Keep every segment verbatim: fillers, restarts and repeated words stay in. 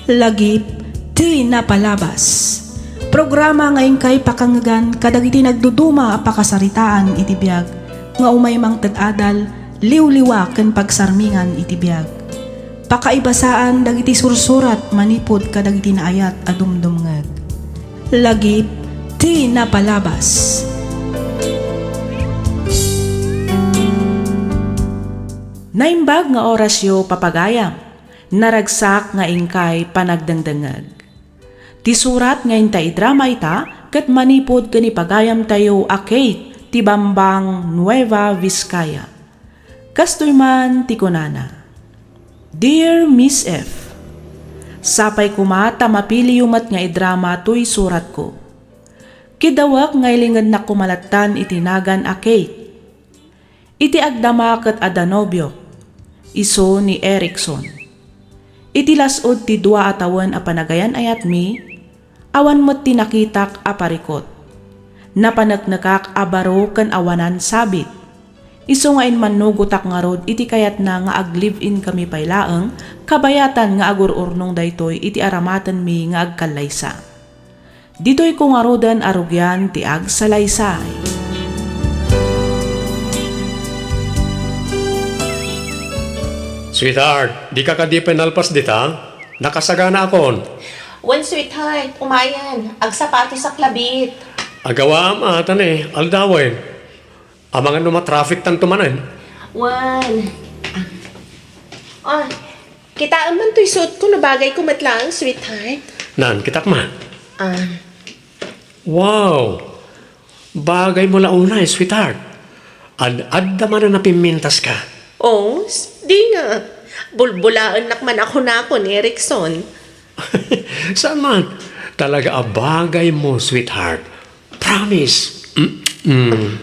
Lagip ti napalabas. Programa nga inkay pakangngegan kadagiti nagduduma a pakasaritaan iti biag nga umay mangted adal, liwliwa ken pagsarmingan iti biag. Pakaibasaan dagiti sursurat manipud kadagiti naayat a dumdumngeg. Lagip ti napalabas. Naimbag nga orasyo, papagayam. Naragsak nga inkay panagdengdengngeg. Ti surat nga inta idrama ita ket manipud ken ni pagayamtayo a Kate ti Bambang, Nueva Vizcaya. Kastoy man ti kunana, "Dear Miss F, sapay koma ta mapiliyo met nga idrama toy suratko. Kidawek nga ilingednak koma lattan iti nagan a Kate. Iti agdama ket adda nobiok, isu ni Erickson. Iti las-ud ti dua a tawen a panagayan-ayatmi, awan met ti nakitak a parikut. Napaneknekak a baro ken awanan sabit. Isu nga immannugotak ngarud iti kayatna nga ag-live-in kami pay laeng, kabayatan nga agur-urnong daytoy iti aramatenmi nga agkallaysa. Ditoyko ngaruden a rugian ti agsalaysay." Sweetheart, dika kadi pay nalpas dita? Nakasaganaakon. Wen, sweetheart, umayen. Agsapatosak labit. Agawaam a, ta ne, aldawen. Amangan no matraffic tanto manen. Wen. Ah. Ah, kitaem man toy suotko no bagayko met laeng, sweetheart. Nan, kitak man. Ah. Wow! Bagaymo la unay, sweetheart. Ad-adda manen a pimmintaska. Oh, s-, di nga. Bulbulaennak man a kunakon, Erickson. Saan man? Talaga a bagaymo, sweetheart. Promise. Mm-mm.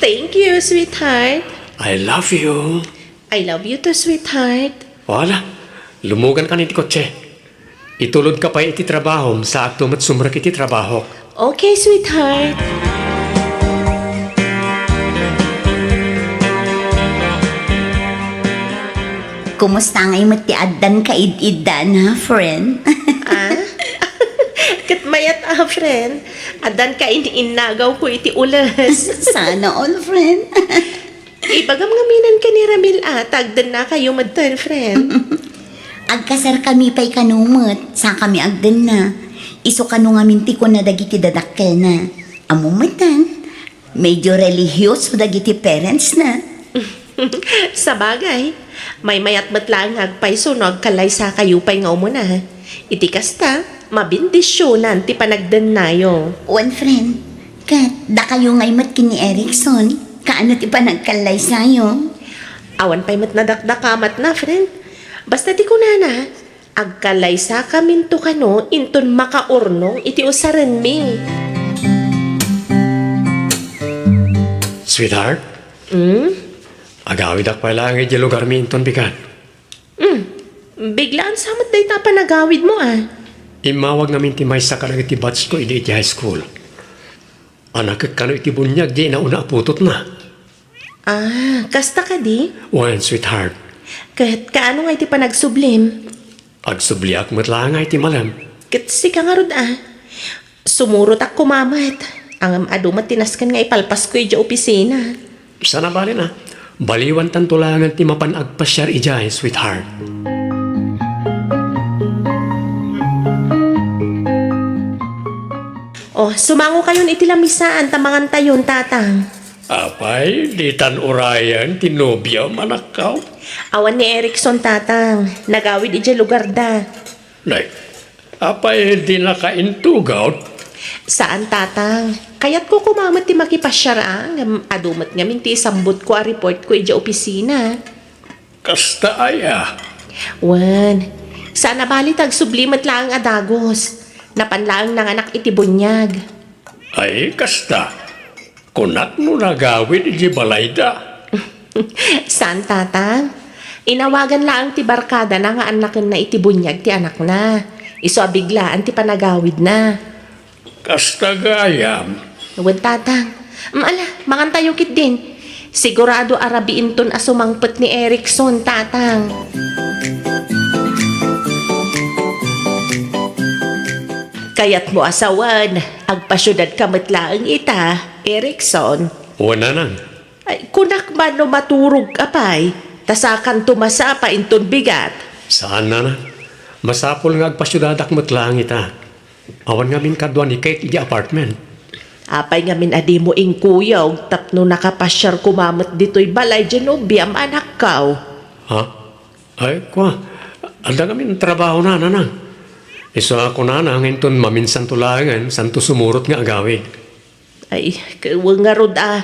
Thank you, sweetheart. I love you. I love you too, sweetheart. Wala. Lumugankan iti kotse. Itulodka pay iti trabahom, saakto met sumrek iti trabahok. Okay, sweetheart. Kumusta ngay met ti addan kaid-iddan, ha, friend? Ah? Ket mayat a, friend. Addan kain-innagawko iti ules. Sana all, friend. Ibagam ngamin ken ni Ramil a, ta agdennakayo metten, friend. Agkasarkami pay kano met, sakami agdenna. Isu kano ngamin ti kuna dagiti dadakkelna. Ammom metten, medyo relihiyoso dagiti parentsna. Sabagay, maymayat met laeng nga agpayso no agkallaysakayo pay nga umuna. Iti kasta, mabendisionan ti panagdennayo. Wen, friend, ket dakayo ngay met ken ni Erickson, kaano ti panagkallaysayo? Awan pay met nadakdakamatna, friend. Basta ti kunana, agkallaysakaminto kano inton makaurnong iti usarenmi. Sweetheart? Hmm? Agawidak pay laeng idiay lugarmi inton bigat. Hmm. Biglaan sa met dayta panagawidmo, a. Immawag ngamin ti maysa kadagiti batchko idi idiay high school. Anakek kano iti buniag diay nauna a putotna. Ah, kasta kadi? Wen, sweetheart. Ket kaano nga iti panagsublim? Agsubliak met laeng iti malem. Ket sika ngarud, a. Sumurotak koma met. Ngem adu met ti nasken nga ipalpasko idiay opisina. Saan a bale, a. Baliwantanto laengen ti mapan agpasiar idiay, sweetheart. Oh, sumangokayon iti lamisaan ta mangantayon, Tatang. Apay, ditan urayen ti nobiam, anakko? Awan ni Erickson, Tatang. Nagawid idiay lugarda. Nay, apay, dinaka intugaw? Saan, Tatang. Kayatko koma met ti makipasiar, a, ngem adu met ngamin ti isambutko a reportko idiay opisina. Kasta aya? Wen, saan a bale ta agsubli met laeng a dagus. Napan laeng nanganak iti buniag. Ay, kasta. Kunak no nagawid iti balayda. Saan, Tatang. Inawagan laeng ti barkadana nga annakenna iti buniag ti anakna. Isu a biglaan ti panagawidna. Kasta gayam. Wen, Tatang. Mm, ala, mangantayo ketdin. Sigurado a rabiinton a sumangpet ni Erickson, Tatang. Kayatmo a sawen, agpasiudad ka met laeng ita, Erickson. Wen, nanang. Ay, kunak man no maturog ka pay, ta sakanto masapa inton bigat. Saan, nanang. Masapul nga agpasiudadak met laeng ita. Awan ngamin kadua ni Kate iti apartment. Apay ngamin a dimo inkuyog tapno nakapasiar koma met ditoy balay diay nobiam, anakko? Ha? Ay, kua, adda ngamin trabahona, nanang. Isu a kunana nga inton maminsanto laengen, santo sumurot nga agawid. Ay, ket wen ngarud a.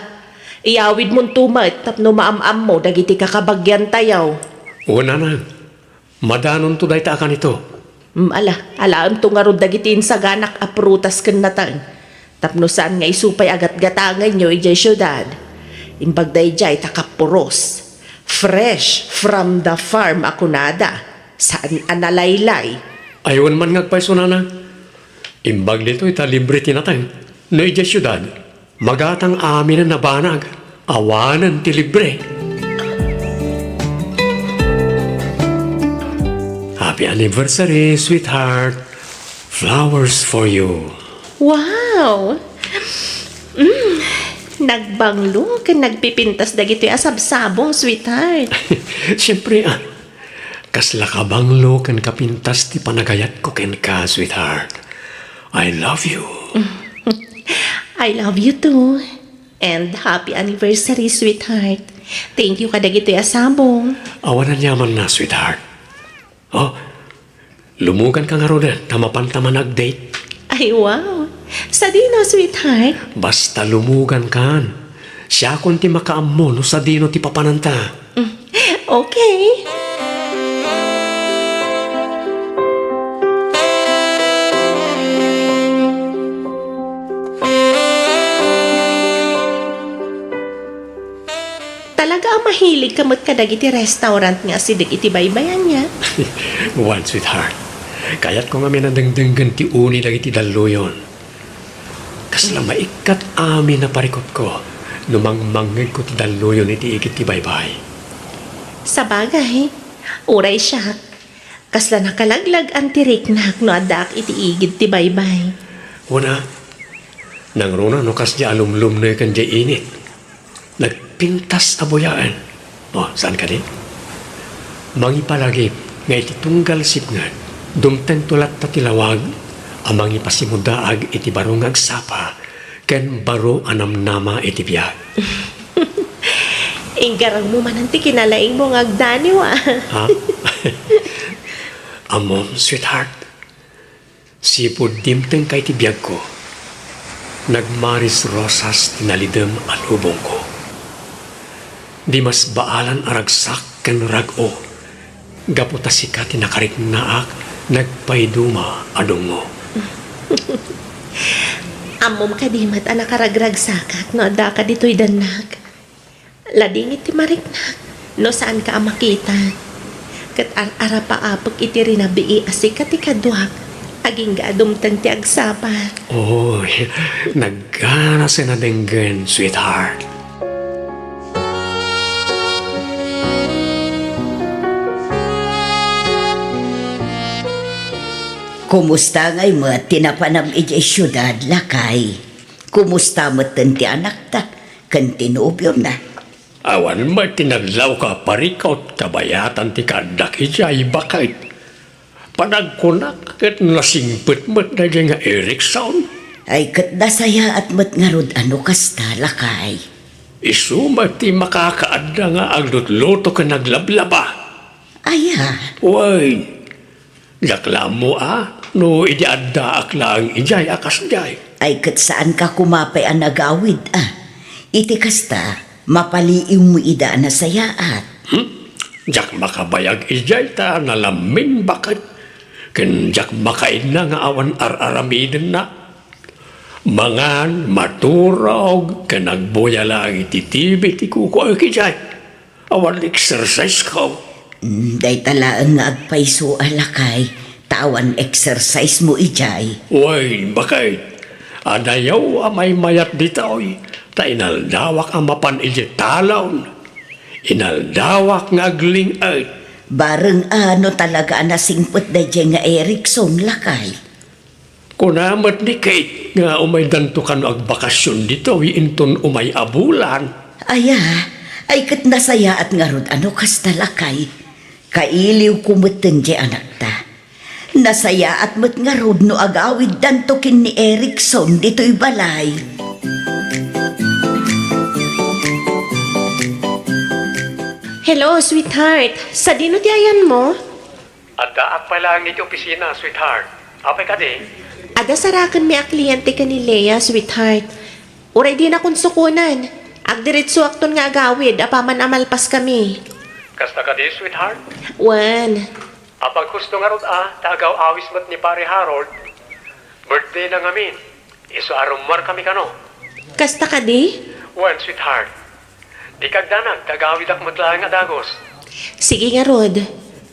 Iyawidmonto met tapno maam-ammo dagiti kakabagiantayo. Wen, nanang. Madanonto dayta a kanito. Mm, ala, alaemto ngarud dagiti insaganak a prutas ken nateng. Tapno saan nga isu pay a gatgatangenyo idiay siudad. Imbag daydiay ta kapuros. Fresh from the farm a kunada. Saan a nalaylay. Ay, wen man nga agpayso, nanang. Imbag ditoy ta libre ti nateng. No idiay siudad, magatang aminen a banag, awanen ti libre. Happy anniversary, sweetheart. Flowers for you. Wow! Mm, nagbanglo ken nagpipintas dagitoy a sabsabong, sweetheart. Siyempre, ah, kasla kabanglo ken kapintas ti panagayatko kenka, sweetheart. I love you. I love you too. And happy anniversary, sweetheart. Thank you kadagitoy a sabong. Awan aniamanna, sweetheart. Oh, lumuganka ngaruden ta mapanta man ag-date. Ay, wow. Sadino, sweetheart? Basta lumugankan. Siakon ti makaammo no sadino ti papananta. Mm, okay. Talaga a mahilig ka met kadagiti restaurant nga asideg iti baybay, ania? Wen, sweetheart. Kayatko ngamin a dengdenggen ti uni dagiti dalluyon. Kasla maikkat amin a parikutko no mangmangngegko ti dalluyon iti igid ti baybay. Sabagay, uray siak, kasla nakalaglag-an ti riknak no addaak iti igid ti baybay. Wen a, nangruna no kasdiay a lumlumneken diay init. Nagpintas a buyaen. O, saan kadi? Mangipalagip nga iti tunggal sipnget, dumtengto latta ti lawag a mangipasimudaag iti baro nga agsapa ken baro a namnama iti biag. Inggarangmo manen ti kinalaingmo nga agdaniw, a. Ha? Ammom, sweetheart, sipud dimtengka iti biagko, nagmaris rosas ti nalidem a lubongko. Dimasbaalan a ragsak ken rag-o, gapu ta sika ti nakariknaak nagpaiduma a dungngo. Ammom kadi met a nakaragragsakak no addaka ditoy dannak. Ladingit ti mariknak no saanka a makita. Ket ar-arapaapek iti rinabii a sika ti kaduak, agingga a dumteng ti agsapa. Oy, nagganasen a denggen, sweetheart. Kumusta ngay met ti napanam idiay siudad, lakay? Kumusta metten ti anakta ken ti nobiona? Awan met ti naglaoka a parikut kabayatan ti kaaddak idiay, baket. Panagkunak ket nasingpet met daydiay nga Erickson. Ay, ket nasayaat met ngarud a no kasta, lakay. Isu met ti makakaadda nga aglutluto ken aglablaba. Aya? Wen, diak la ammo a no idi addaak laeng idiay a kasdiay. Ay, ket saanka koma pay a nagawid a. Iti kasta, mapaliiwmo ida a nasayaat. Hmm? Diak makabayag idiay ta nalamin, baket. Ken diak makainna nga awan ar-aramidenna. Mangan, maturog, ken agbuya laeng iti T V ti kukuaek idiay. Awan exercise ko. Mm, dayta laeng nga agpayso a, lakay, ta awan exercise mo idiay. Wen, baket. Adayo a maymayat ditoy, ta inaldawak a mapan idiay talon. Inaldawak nga agling-et. Bareng a no talaga a nasingpet daydiay nga Erickson, lakay. Kuna met ni Kate nga umaydanto kano agbakasyon ditoy inton umay a bulan. Aya, ay ket nasayaat ngarud a no kasta, lakay. Kailiwko metten diay anakta. Nasayaat met ngarud no agawiddanto ken ni Erickson ditoy balay. Hello, sweetheart. Sadino ti ayanmo? Addaak pay laeng iti opisina, sweetheart. Apay kadi? Adda sarakenmi a kliyente ken ni Lea, sweetheart. Uray dinakon sukonen, agdiretsoakton nga agawid apaman a malpaskami. Kasta kadi, sweetheart? Wen. Apaghusto ngarud a, ta agaw-awis met ni Pare Harold. Birthday-na ngamin. Isu a rummuarkami kano. Kasta kadi? Wen, sweetheart. Dika agdanag, ta agawidak met laeng a dagus. Sige ngarud.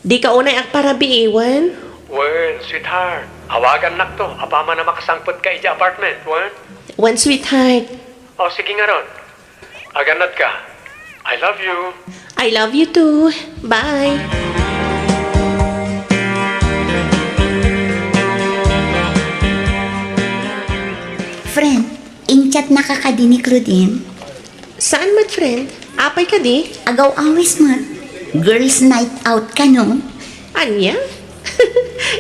Dika unay agparabii, wen? Wen, sweetheart. Awagannakto apaman a makasangpetka idiay apartment, wen? Wen, sweetheart. O, sige ngarud. Agannadka. I love you. I love you too. Bye. Friend, in-chatnaka kadi ni Claudine? Saan met, friend? Apay kadi? Agaw-awis met. Girls' night out kano? Ania?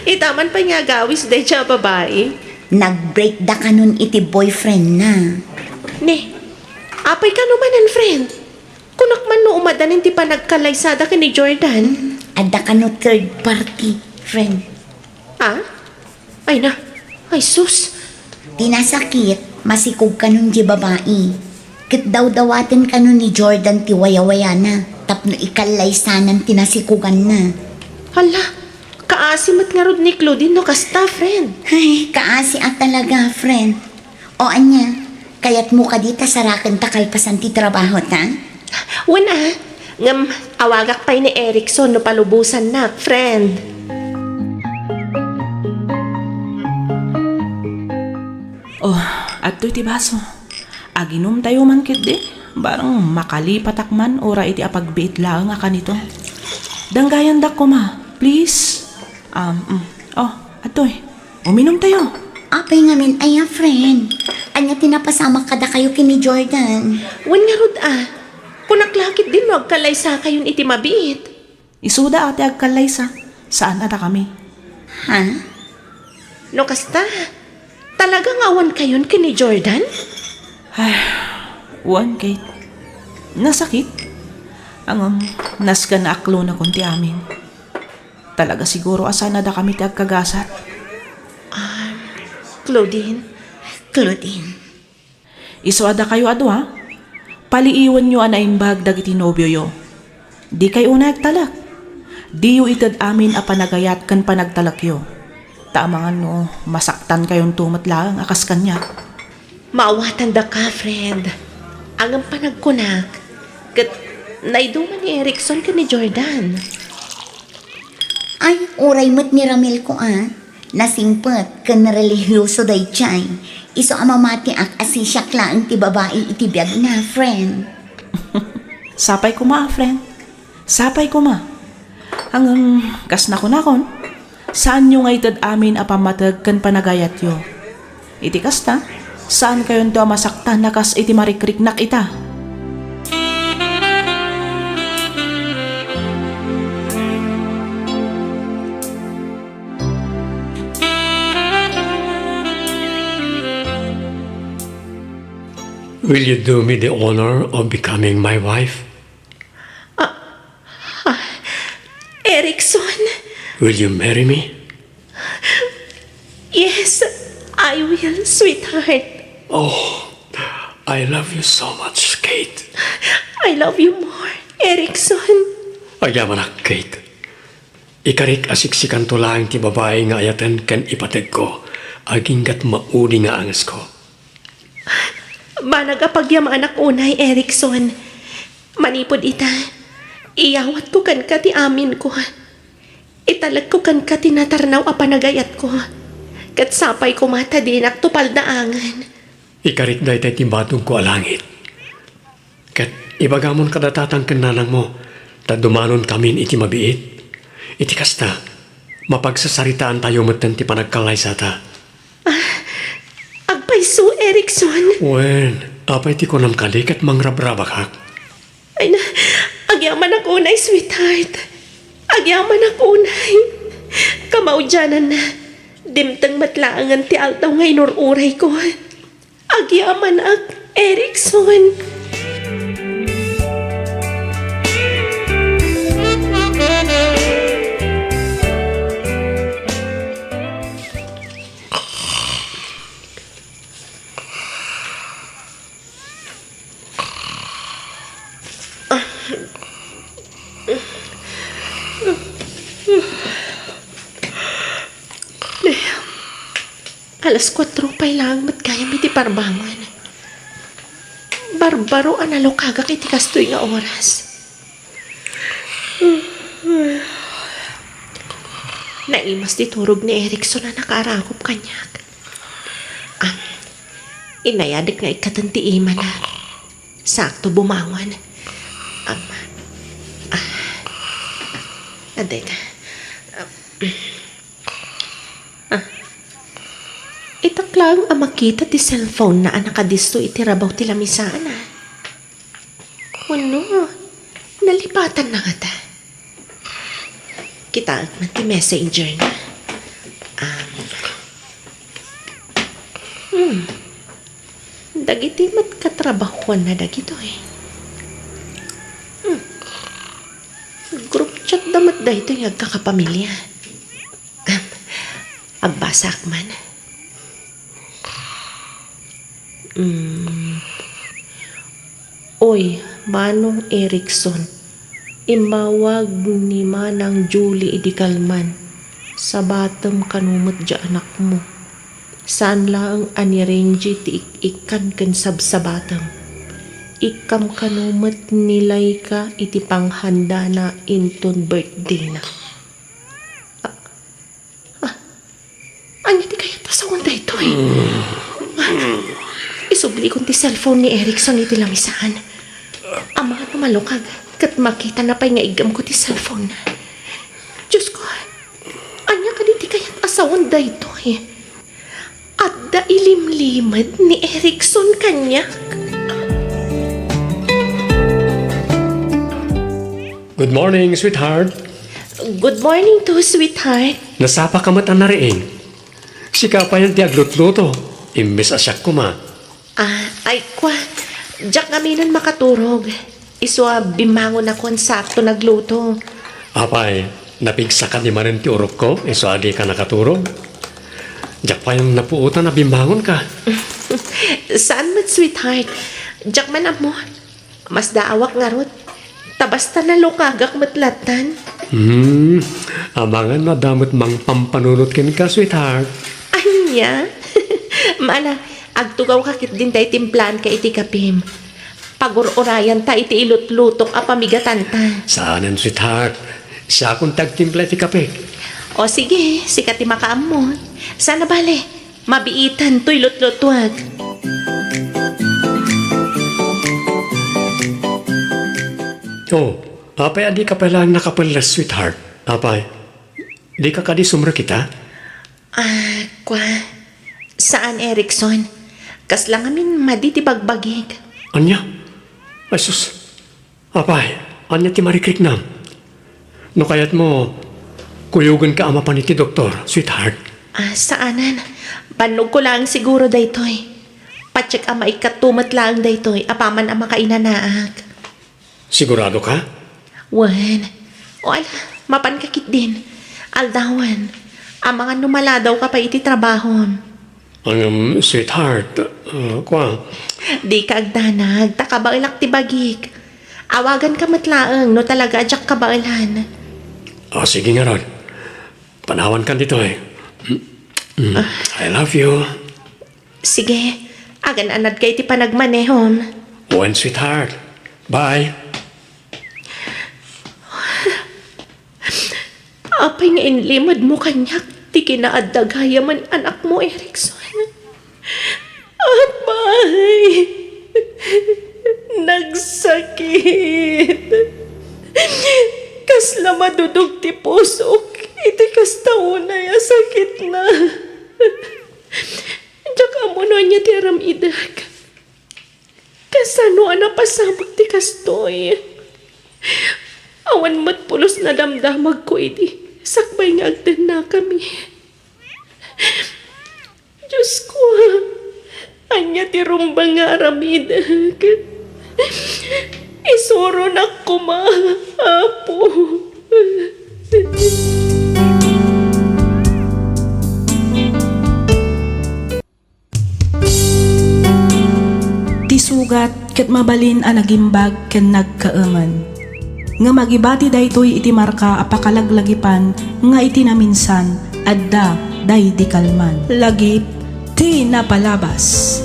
Itaman pay nga agawis dayta a babai. Nag-break da kanon iti boyfriend-na. Ne, apay kano manen, friend? Kunak man no umadanin ti panagkallaysada ken ni Jordan. Adda kano third party, friend. Ah? Ay na. Ay sus. Ti nasakit, masikog kanon diay babai. Ket dawdawaten kanon ni Jordan ti wayawayana tapno ikallaysanan ti nasikoganna. Hala, kaasi met ngarud ni Claudine no kasta, friend. Ay, kaasi a talaga, friend. O ania, kayatmo kadi ta sarakenta kalpasan ti trabahota? Wen a, ngem awagak pay ni Erickson no palubosannak, friend. Oh, adtoy ti baso. Aginumtayo man ketdi, barang makalipatak man uray iti apagbiit laeng a kanito. Danggayandak koma, please. Um, mm. Oh, adtoy. Uminumtayo. Apay ngamin aya, friend? Ania ti napasamak kadakayo ken ni Jordan? Wen ngarud a. Kunak la ketdin no agkallaysakayon iti mabiit. Isuda a ti agkallaysa, saan a dakami. Ha? No kasta, talaga nga awankayon ken ni Jordan? Ay, wen, Kate. Nasakit. Ngem, nasken a aklonakon ti amin. Talaga siguro a saan a dakami ti agkagasat. Ah, Claudine. Claudine. Isu a dakayo a dua, paliiwenyo a naimbag dagiti nobioyo. Dikay unay agtalek. Diyo ited amin a panagayat ken panagtalekyo. Ta amangan no masaktankayonto met laeng a kas kaniak. Maawatandaka, friend. Ngem panagkunak, ket naiduman ni Erickson ken ni Jordan. Ay, uray met ni Ramil ko a. Nasingpet ken relihioso daydiay. Isu a mamatiak a sisiak laeng ti babai iti biagna, friend. Sapay koma, friend. Sapay koma. Ngem, kas nakunakon, saanyo nga ited amin a pammateg ken panagayatyo. Iti kasta, saankayonto a masaktan a kas iti marikriknak ita. Will you do me the honor of becoming my wife? Ah, ah, Erickson. Will you marry me? Yes, I will, sweetheart. Oh, I love you so much, Kate. I love you more, Erickson. Agyamanak, Kate. Ikarik a siksikanto laeng ti babai nga ayaten ken ipategko, aginggat maudi nga angesko. Banag a pagyamanak unay, Erickson. Manipud ita, iyawatko kenka ti aminko. Italekko kenka ti natarnaw a panagayatko. Ket sapay koma ta dinakto paldaangen. Ikarik daytay ti batogko a langit. Ket ibagamon kada tatang ken nanangmo, ta dumanonkamin iti mabiit. Iti kasta, mapagsasaritaantayo metten ti panagkallaysata. Ah, Ay, so, Erickson. Wen, apay ti kunam kadi ket mangrabrabakak? Ay na, agyamanak unay, sweetheart. Agyamanak unay. Kamaudiananna, dimteng met laengen ti aldaw nga inur-urayko. Agyamanak, Erickson. Alas kuatro pay laeng met gayam iti parbangon. Barbaro a nalukagak iti kastoy nga oras. Naimas ti turog ni Erickson a nakaarakup kaniak. Am, inayadek nga ikkaten ti imana. Sakto bumangon. Am, ah, adda ita. Am, ah, itak laeng a makita ti cellphone na a nakadisso iti rabaw ti lamisaan, a. Wenno, nalipatanna ngata? Kitaek man ti messenger na. Um, hmm. Dagiti met katrabahoanna dagitoy. Hmm. Group chat da met daytoy nga agkakapamilia. Agbasak man. Mm. Oy, Manong Erickson, immawag ni Manang Julie idi kalman. Sabatem kano met diay anakmo. Saan laeng a ni Renji ti ik-ikkan ken sabsabatem. Ikkam kano met ni Laika iti panghandana inton birthday-na. Ah, ah, ania ti kayat a sawen daytoy? Ah, isublikon ti cellphone ni Erickson iti lamisaan. Amangan no malukag ket makitana pay nga iggamko ti cellphone-na. Diosko, ania kadi ti kayat a sawen daytoy? Adda ilimlimed ni Erickson kaniak. Good morning, sweetheart. Good morning too, sweetheart. Nasapa ka met a nariing. Sika payen ti aglutluto, imbes a siak koma. Ah, ay, kua, diak ngamin makaturog. Isu a bimmangonakon sakto nagluto. Apay, napigsaka di manen ti urokko, isu a dika nakaturog? Diak payen napuotan a bimmangonka. Saan met, sweetheart. Diak man ammo. Masdaawak ngarud. Ta basta nalukagak met lattan. Hmm, amangan no adda met mangpampanunot kenka, sweetheart. Ania? Mala, agtugawka ketdin ta itimplaanka iti kapim. Pagur-urayanta iti ilutlutok a pamigatanta. Saanen, sweetheart. Siakon ti agtimpla iti kapek. O sige, sika ti makaammo. Saan a bale, mabiitan toy lutlutuak. O, apay a dika pay laeng nakapelles, sweetheart? Apay, dika kadi sumrekita? Ah, kua, saan, Erickson. Kasla ngamin madi ti bagbagik. Ania? Ay sus. Apay, ania ti marikriknam? No kayatmo, kuyogenka a mapan iti doktor, sweetheart. Ah, saanen. Bannogko laeng siguro daytoy. Patiek a maikkatto met laeng daytoy apaman a makainanaak. Sigurado ka? Wen. O ala, mapanka ketdin. Aldawen. Amangan no maladawka pay iti trabahom. Ngem, sweetheart, ah, kua. Dika agdanag, ta kabaelak ti bagik. Awaganka met laeng no talaga a diak kabaelan. O, sige ngarud. Panawankan ditoy. Mm, I love you. Sige, agan-anadka iti panagmanehom. Wen, sweetheart. Bye. Apay nga inlimedmo kaniak ti kinaadda gayam a anakmo, Erickson? Apay, nagsakit. Kasla madudog ti pusok iti kasta unay a sakitna. Diak Ammom no ania ti aramidek. Kasano a napasamak ti kastoy? Awan met pulos nadamdamagko idi sakbay nga agtennakami. Diosko, ania ti rumbeng nga aramidek? Isuronak koma, Apo. Ti sugat ket mabalin a nagimbag ken nagkaemen. Ngem agibati daytoy iti marka a pakalaglagipan nga iti naminsan, adda daydi kalman. Lagip ti napalabas.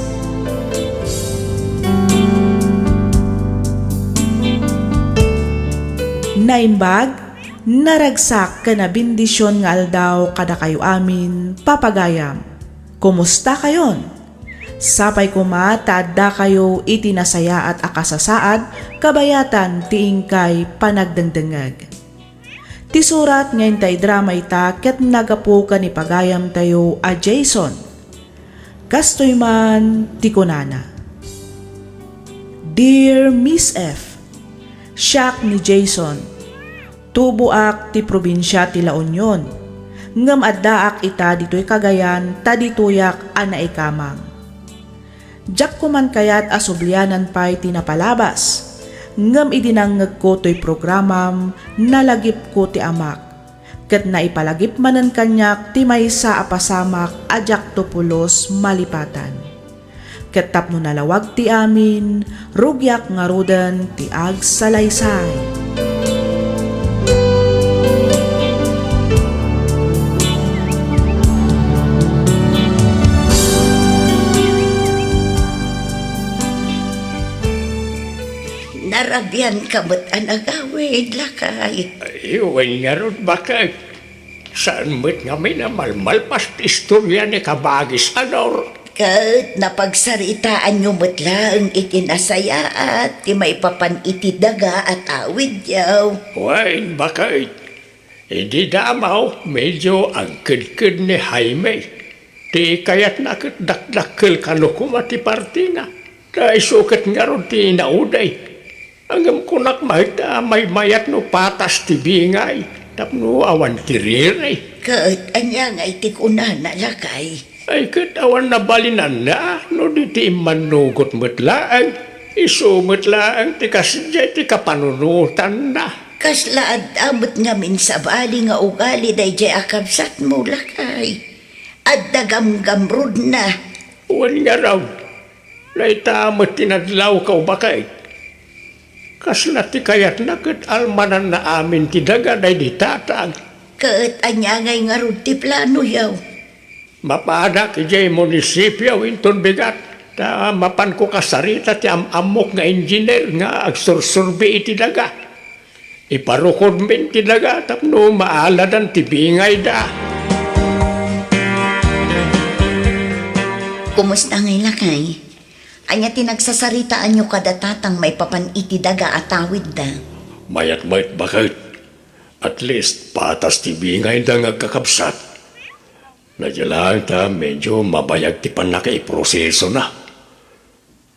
Naimbag, naragsak ken nabendision nga aldaw kadakayo amin, papagayam. Kumustakayon? Sapay koma ta addakayo iti nasayaat a kasasaad kabayatan ti inkay panagdengdengngeg. Ti surat nga inta idramata ket naggapu ken ni pagayamtayo a Jason. Kastoy man ti kunana, Dear Miss F, siak ni Jason. Tuboak ti probinsia ti La Union, ngem addaak ita ditoy Cagayan ta ditoyak a naikamang. Diak koman kayat a sublianan pay ti napalabas, ngem idi nangngegko toy programam, nalagipko ti amak, ket naipalagip manen kaniak ti maysa a pasamak a diakto pulos malipatan. Ket tapno nalawag ti amin, rugiak ngaruden ti agsalaysay. Narabian ka met a nagawid, lakay. Ay, wen ngarud, baket. Saan met ngamin a malmalpas ti istoria ni Kabagis a Nor. Ket napagsaritaanyo met laeng iti nasayaat ti maipapan iti daga a tawidyo. Wen, baket. Idi damaw, medyo agkedked ni Jaime. Ti kayatna ket dakdakkel kano koma ti partina. Ta isu ket ngarud ti inaudi. Ngem kunak met a maymayat no patas ti bingay tapno awan ti riri. Ket ania ngay ti kunana, lakay? Ay, ket awan nabalinanna no di ti immannugot met laeng. Isu met laeng ti kasdiay ti kapanunotanna. Kasla adda met ngamin sabali nga ugali daydiay a kabsatmo, lakay. Adda gamgamrudna. Wen ngarud, dayta met ti nadlawko, baket. Kasla ti kayatna ket almananna amin ti daga daydi tatang. Ket ania ngay ngarud ti planoyo? Mapadak idiay munisipio inton bigat, ta mapanko kasarita ti am-ammok nga engineer nga agsursurbi iti daga. Iparukodmin ti daga tapno maaladan ti bingayda. Kumusta ngay, lakay? Ania ti nagsasaritaanyo kada tatang maipapan iti daga a tawidda? Mayat met, baket. At least, patas ti bingayda nga agkakabsat. Nadia laeng ta medyo mabayag ti pannakaiprosesona.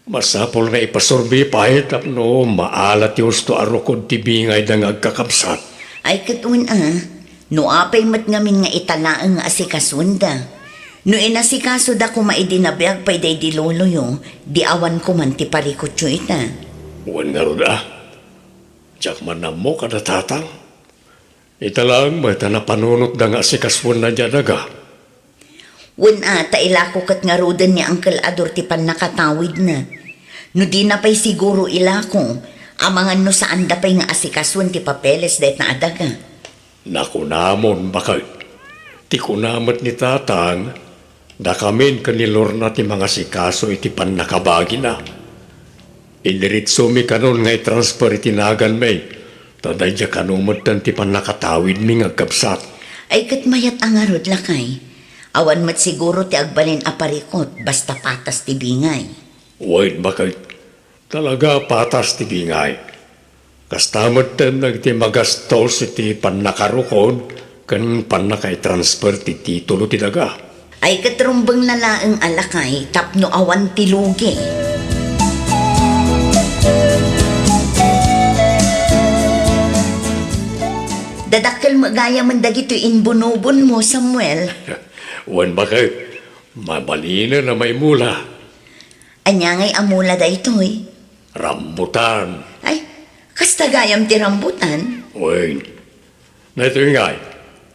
Masapul nga ipasurbi pay tapno maala ti husto a rukod ti bingayda nga agkakabsat. Ay, ket wen a, no apay met ngamin nga ita laeng nga asikasuenda? No inasikasoda koma idi nabiag pay daydi loloyo, di awan koman ti parikutyo ita. Wen ngarud a, diak man ammo kada tatang. Ita laeng met a napanunotda nga asikasoenna diay daga. Wen a, ta ilako ket ngaruden ni Uncle Ador ti pannakatawidna. No dina pay siguro ilako, amangan no saanda pay nga asikasoen ti papeles dayta a daga. Nakunamon, baket. Ti kuna met ni tatang, dakamin ken ni Lorna ti mangasikaso iti pannakabagina. Indiretsomi kanon nga i-transfer iti naganmi, ta daydiay kano metten ti pannakatawidmi nga agkabsat. Ay, ket mayat a ngarud, lakay. Awan met siguro ti agbalin a parikut, basta patas ti bingay. Wen, baket. Talaga patas ti bingay. Kasta metten dagiti magastos iti pannakarukod ken pannakaitransfer ti titulo ti daga. Ay ket rumbengna laeng a lakay tapno awan ti lugi. Dadakkel met gayamen dagitoy imbunobonmo, Samuel. Wen, baket, mabalinen a maimula. Ania ngay a mula daytoy? Rambutan. Ay, kasta gayam ti rambutan? Wen, daytoy ngay,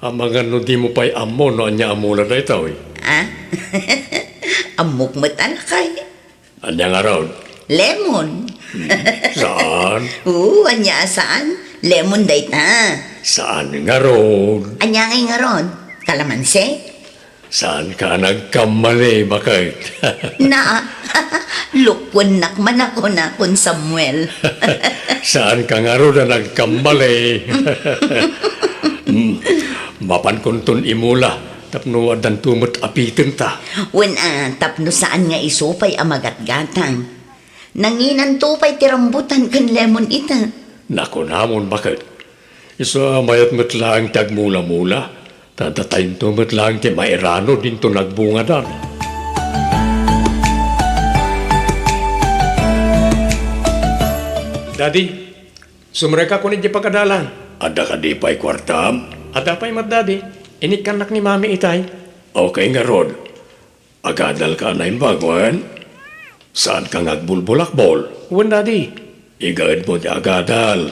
amangan no dimo pay ammo no ania a mula daytoy. Ah? Ammok met a lakay. Ania ngarud? Lemon. Hmm, saan? Oo, ania a saan? Lemon dayta. Saan ngarud? Ania ngay ngarud? Kalamansi? Saanka a nagkamali, baket? Na, lukwennak man a kunakon, Samuel. Saanka ngarud a nagkamali? Hmm, mapankonton imula tapno addanto met a pitenta. Wen a, tapno saan nga isu pay a magatgatang. Nanginanto pay ti rambutan ken lemon ita. Nakunamon, baket. Isu a mayat met laeng ti agmulamula, ta datayto met laeng ti mairanod inton nagbungadan. Daddy, sumrekakon idiay pagadalan. Adda kadi pay kuartam? Adda pay met, Daddy. Inikkannak ni Mami itay. Okay ngarud. Agadalka a naimbag, wen? Saanka nga agbulbulakbol? Wen, Daddy. Igaedmo ti agadal.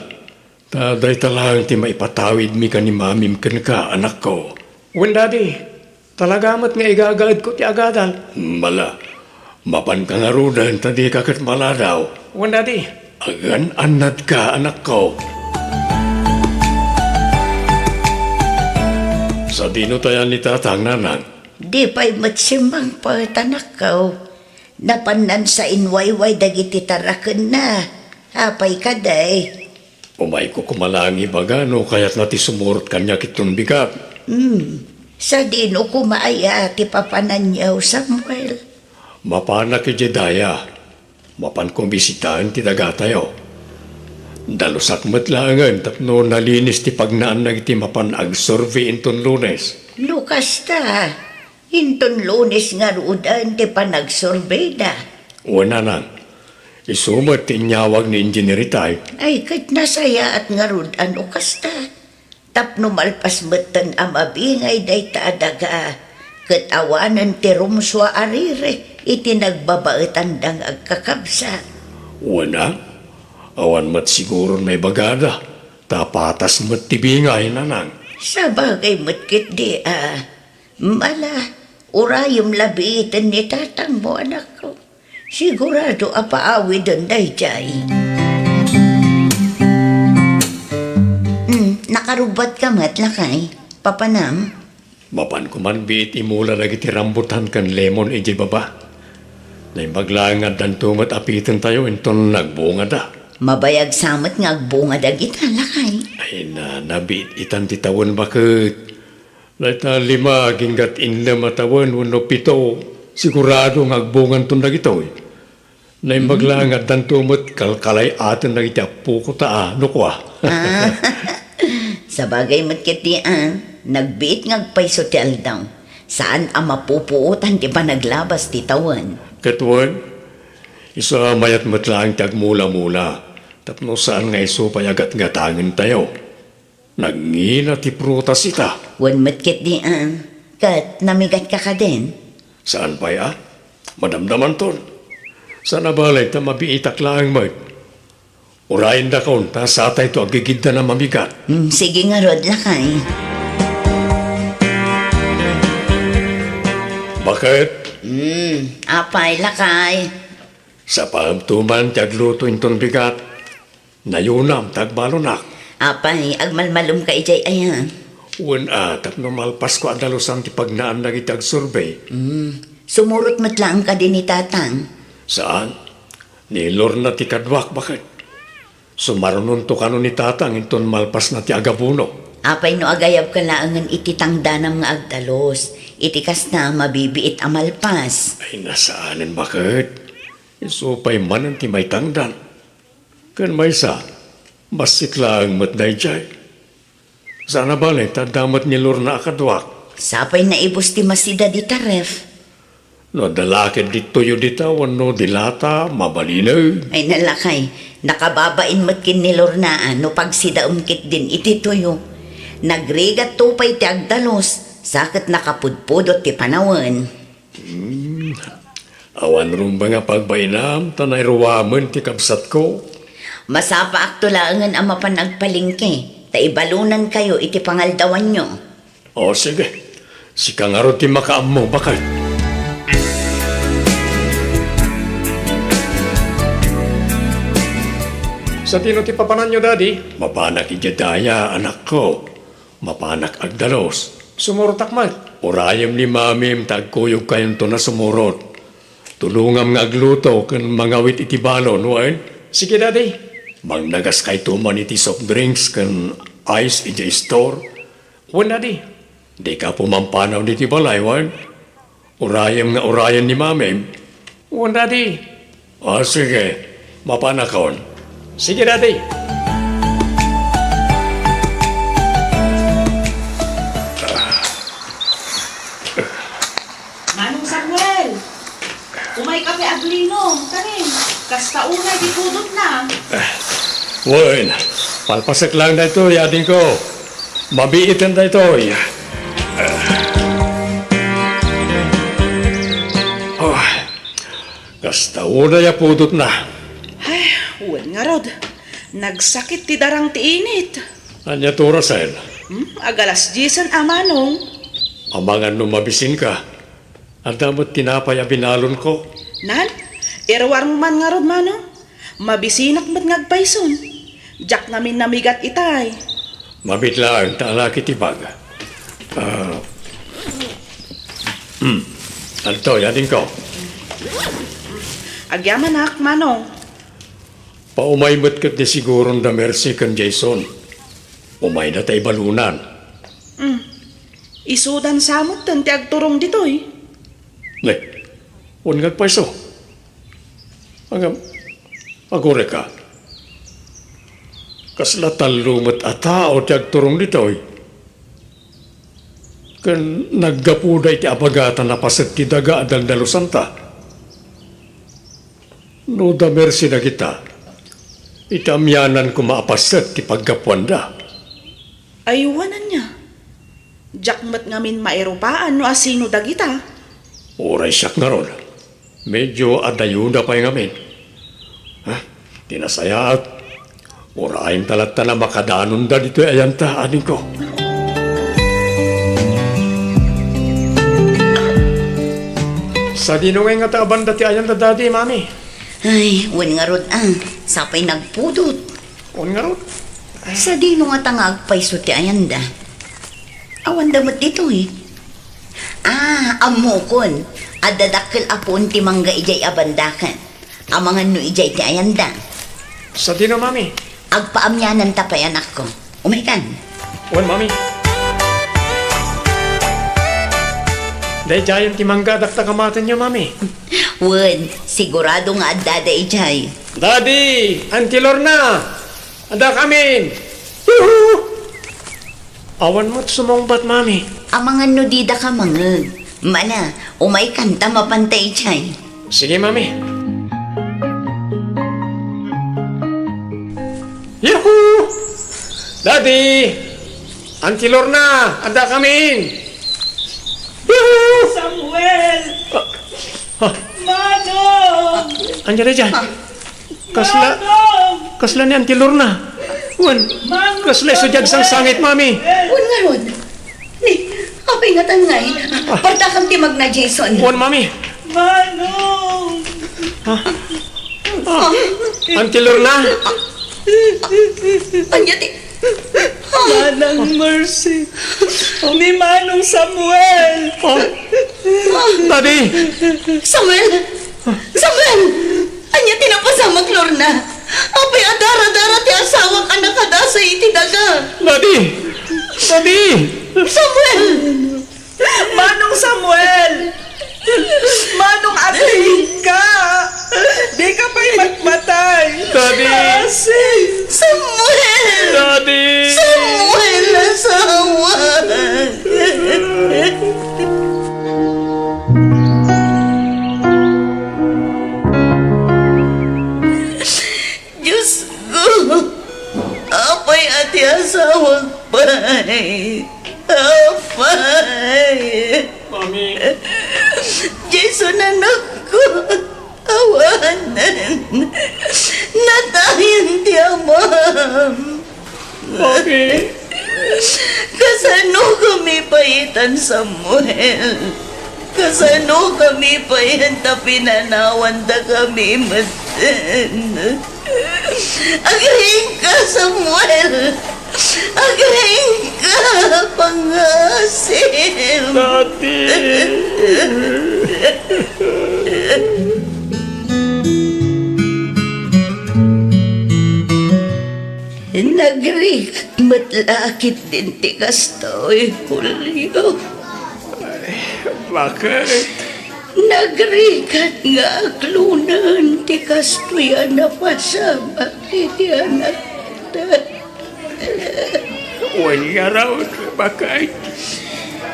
Ta dayta laeng ti maipatawidmi ken ni Mamim kenka, anakko. Wen, Daddy. Talaga met nga igagaedko ti agadal. Mala, mapanka ngaruden ta dika ket maladaw. Wen, Daddy. Agan-annadka, anakko. Sadino tayan ni Tatang, Nanang? Di pay met simmangpet, anakko. Napannan sainwayway dagiti tarakenna. Apay kadi? Umayko koma laeng ibaga no kayatna ti sumurot kaniak iton bigat. Hmm. Sadino koma aya ti papananyo, Samuel? Mapanak idiay daya. Mapanko bisitaen ti dagatayo. Dalusak met laengen tapno nalinis ti pagnaan dagiti mapan agsurvey inton Lunes. No kasta, inton Lunes ngaruden ti panagsurveyda. Wen, Nanang, isu met ti inyawag ni Engineer itay. Ay, ket nasayaat ngarud a no kasta. Tapno malpas metten a mabingay dayta a daga, ket awanen ti rumsua a rirek iti nagbabaetanda nga agkakabsat. Wen a, awan met siguron maibagada, ta patas met ti bingay, Nanang. Sabagay met ketdi a. Mala, urayem la biiten ni tatangmo, anakko. Sigurado a paawiden daydiay. Hmm, nakarubbuatka met, lakay. Papanam? Mapanko man biit imula dagiti rambutan ken lemon idiay baba. Naimbag laeng nga addanto met a pitentayo inton nagbungada. Mabayag sa met nga agbunga dagita, lakay. Ay na, nabiit itan ti tawen, baket. Dayta lima aginggat innem a tawen wenno pito, sigurado nga agbunganton dagitoy. Naimbag laeng nga addanto met kalkalay-aten dagiti appoko ta, a, no kua. Ah, sabagay met ketdi a, nagbiit nga agpayso ti aldaw. Saan a mapupuotan ti panaglabas ti tawen. Ket wen, isu a mayat met laeng ti agmulamula, tapno saan nga isu pay a gatgatangentayo. Nagngina ti prutas ita. Wen met ketdi a, ket namigatka kadin? Saan pay a? Madamdamanton. Saan a bale ta mabiitak laeng met. Urayendakon ta satayto aggigiddan a mamigat. Hmm, sige ngarud, lakay. Baket? Hmm, apay, lakay? Sapaemto man ti agluto inton bigat. Nayunam ta agbalunak. Apay, agmalmalumka idiay aya? Wen a, tapno malpasko a dalusan ti pagnaan dagiti agsurvey. Hmm. Sumurot met laeng kadi ni Tatang? Saan. Ni Lorna ti kaduak, baket. Sumarunonto kano ni Tatang inton malpasna ti agabuno. Apay no agayabka laengen iti tangdanam nga agdalus? Iti kasta, mabibiit a malpas. Ay, nasaanen, baket. Isu pay manen ti maitangdan. Ken maysa, bassit laeng met daydiay. Saan a bale ta adda met ni Lorna a kaduak. Sapay naibus ti masida dita ref. No adda la ketdi tuyo dita wenno dilata, mabalinen. Ay, nalakay. Nakababain met ken ni Lorna a no pagsidaem ketdin iti tuyo. Nagrigatto pay ti agdalus, sa ket nakapudpudot ti panawen. Hmm. Awan rumbeng a pagbainam ta nairuamen ti kabsatko. Masapaakto laengen a mapan agpalengke, ta ibalunankayo iti pangaldawanyo. O, sige. Sika ngarud ti makaammo, baket. Sadino ti papananyo, Daddy? Mapanak idiay daya, anakko. Mapanak agdalus. Sumurtak met. Urayem ni Mamim ta agkuyogkayonton a sumurot. Tulongam nga agluto ken mangawit iti balon, wen? Sige, Daddy. Mangdagaskayto man iti soft drinks ken ice idiay store. Wen, Daddy. Dika pumampanaw ditoy balay, wen? Urayem nga urayen ni Mamim. Wen, Daddy. Ah, sige. Mapanakon. Sige, Daddy. Manong Samuel! Umayka pay aglinom, karin. Kasta unay ti pudotna. Wen, palpasek laeng daytoy, adingko. Mabiiten daytoy. Ah, kasta unay a pudotna. Ay, wen ngarud. Nagsakit ti darang ti init. Ania ti orasen? Hmm, agalas diesen a, Manong. Amangan no mabisinka. Adda met tinapay a binalonko. Nan, iruarmo man ngarud, Manong. Mabisinak met nga agpayson. Diak ngamin namigat itay. Mabiit laeng ta alaki ti bag. Ah. Hmm. Adtoy, adingko. Agyamanak, Manong. Paumay met ketdi siguron da Mercy ken Jason. Umayda ta ibalunan. Hmm. Isudan sa metten ti agturong ditoy. Ne, wen nga agpayso. Ngem, agurayka. Kasla tallo met a tao ti agturong ditoy. Ken naggapuda iti abagatan a paset ti daga a daldalusanta. No da Mercy dagita, iti amianan koma a paset ti paggapuanda. Aywan ania. Diak met ngamin mairupaan no asino dagita. Uray siak ngarud. Medyo adayuda pay ngamin. Ha? Ti nasayaat, urayenta latta a makadanonda ditoy ayanta, adingko. Sadino ngay ngata a banda ti ayanda, Daddy, Mami? Ay, wen ngarud, ah. Sapay nagpudot. Wen ngarud? Sadino ngata nga agpayso ti ayanda? Awanda met ditoy. Ah, ammokon. Adda dakkel a puon ti mangga idiay a bandakan. Amangan no idiay ti ayanda. Sadino, Mami? Agpaamiananta pay, anakko. Umaykan. Wen, Mami. Daydiayen ti mangga a dakta kamatenyo, Mami. Wen, sigurado nga addada idiay. Daddy, Auntie Lorna, addakamin. Yuhu! Awan met sumungbat, Mami. Amangan no didaka mangngeg. Mana, umaykan ta mapanta idiay. Sige, Mami. Yuhu! Daddy! Auntie Lorna, addakamin! Yuhu! Samuel! Ah, ah. Manong! Ania daydiay? Ah. Kasla, Manong! Kasla ni Auntie Lorna. Wen, Manong Kasla isu diay Samuel! Agsangsangit, Mami. Wen ngarud. Ni, apay ngatan ngay? Ah. Partakam ti magna, Jason. Wen, Mami. Manong! Ah. Ah. Auntie Lorna. Ania ti, ah. Manang Mercy. Ni Manong Samuel. Ah. Daddy. Samuel! Samuel! Ania ti napasamak, Lorna? Apay a dara-dara ti asawak a nakadasay iti daga? Daddy! Daddy! Samuel! Manong Samuel! Manong agriingka! Dika pay matmatay! Daddy! Asi! Samuel! Daddy! Samuel, asawa! Mami. Jason, anakko, awanen. Natayen ti amam. Mami. Kasano kami pay itan, Samuel? Kasano kami pay ta pinanawandakami metten? Agriingka, Samuel! Agriingka, pangasim! Tati! Nagrigat met la ketdin ti kastoy, Julio. Ay, bakit? Nagrigat nga aklonen ti kastoy a napasamak iti anakta. Wen ngarud, bakit?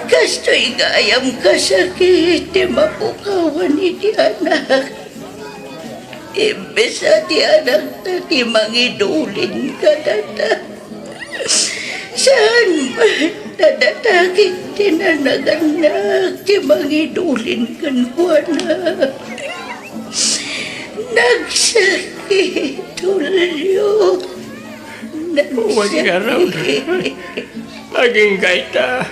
Kastoy gayam kasakit ti mapukawan iti anak. Imbes a ti anakta ti mangidulin kadata, saan met a dagiti nanagannak ti mangidulin kenkuana. Nagsakit, Julio. Wen ngarud. Nagsakit. Agingga ita,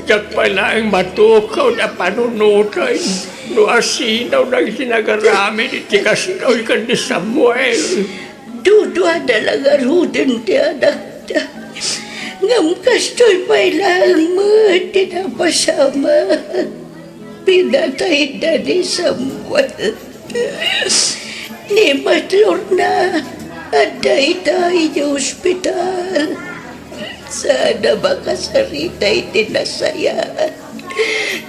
diak pay laeng matukaw a panunoten no asino dagiti nagaramid iti kastoy ken ni Samuel. Duduada la ngaruden ti anakta, ngem kastoy pay laeng met ti napasamak. Pinatayda ni Samuel. Ni Mat Lorna, adda ita iti ospital. Saanna makasarita iti nasayaat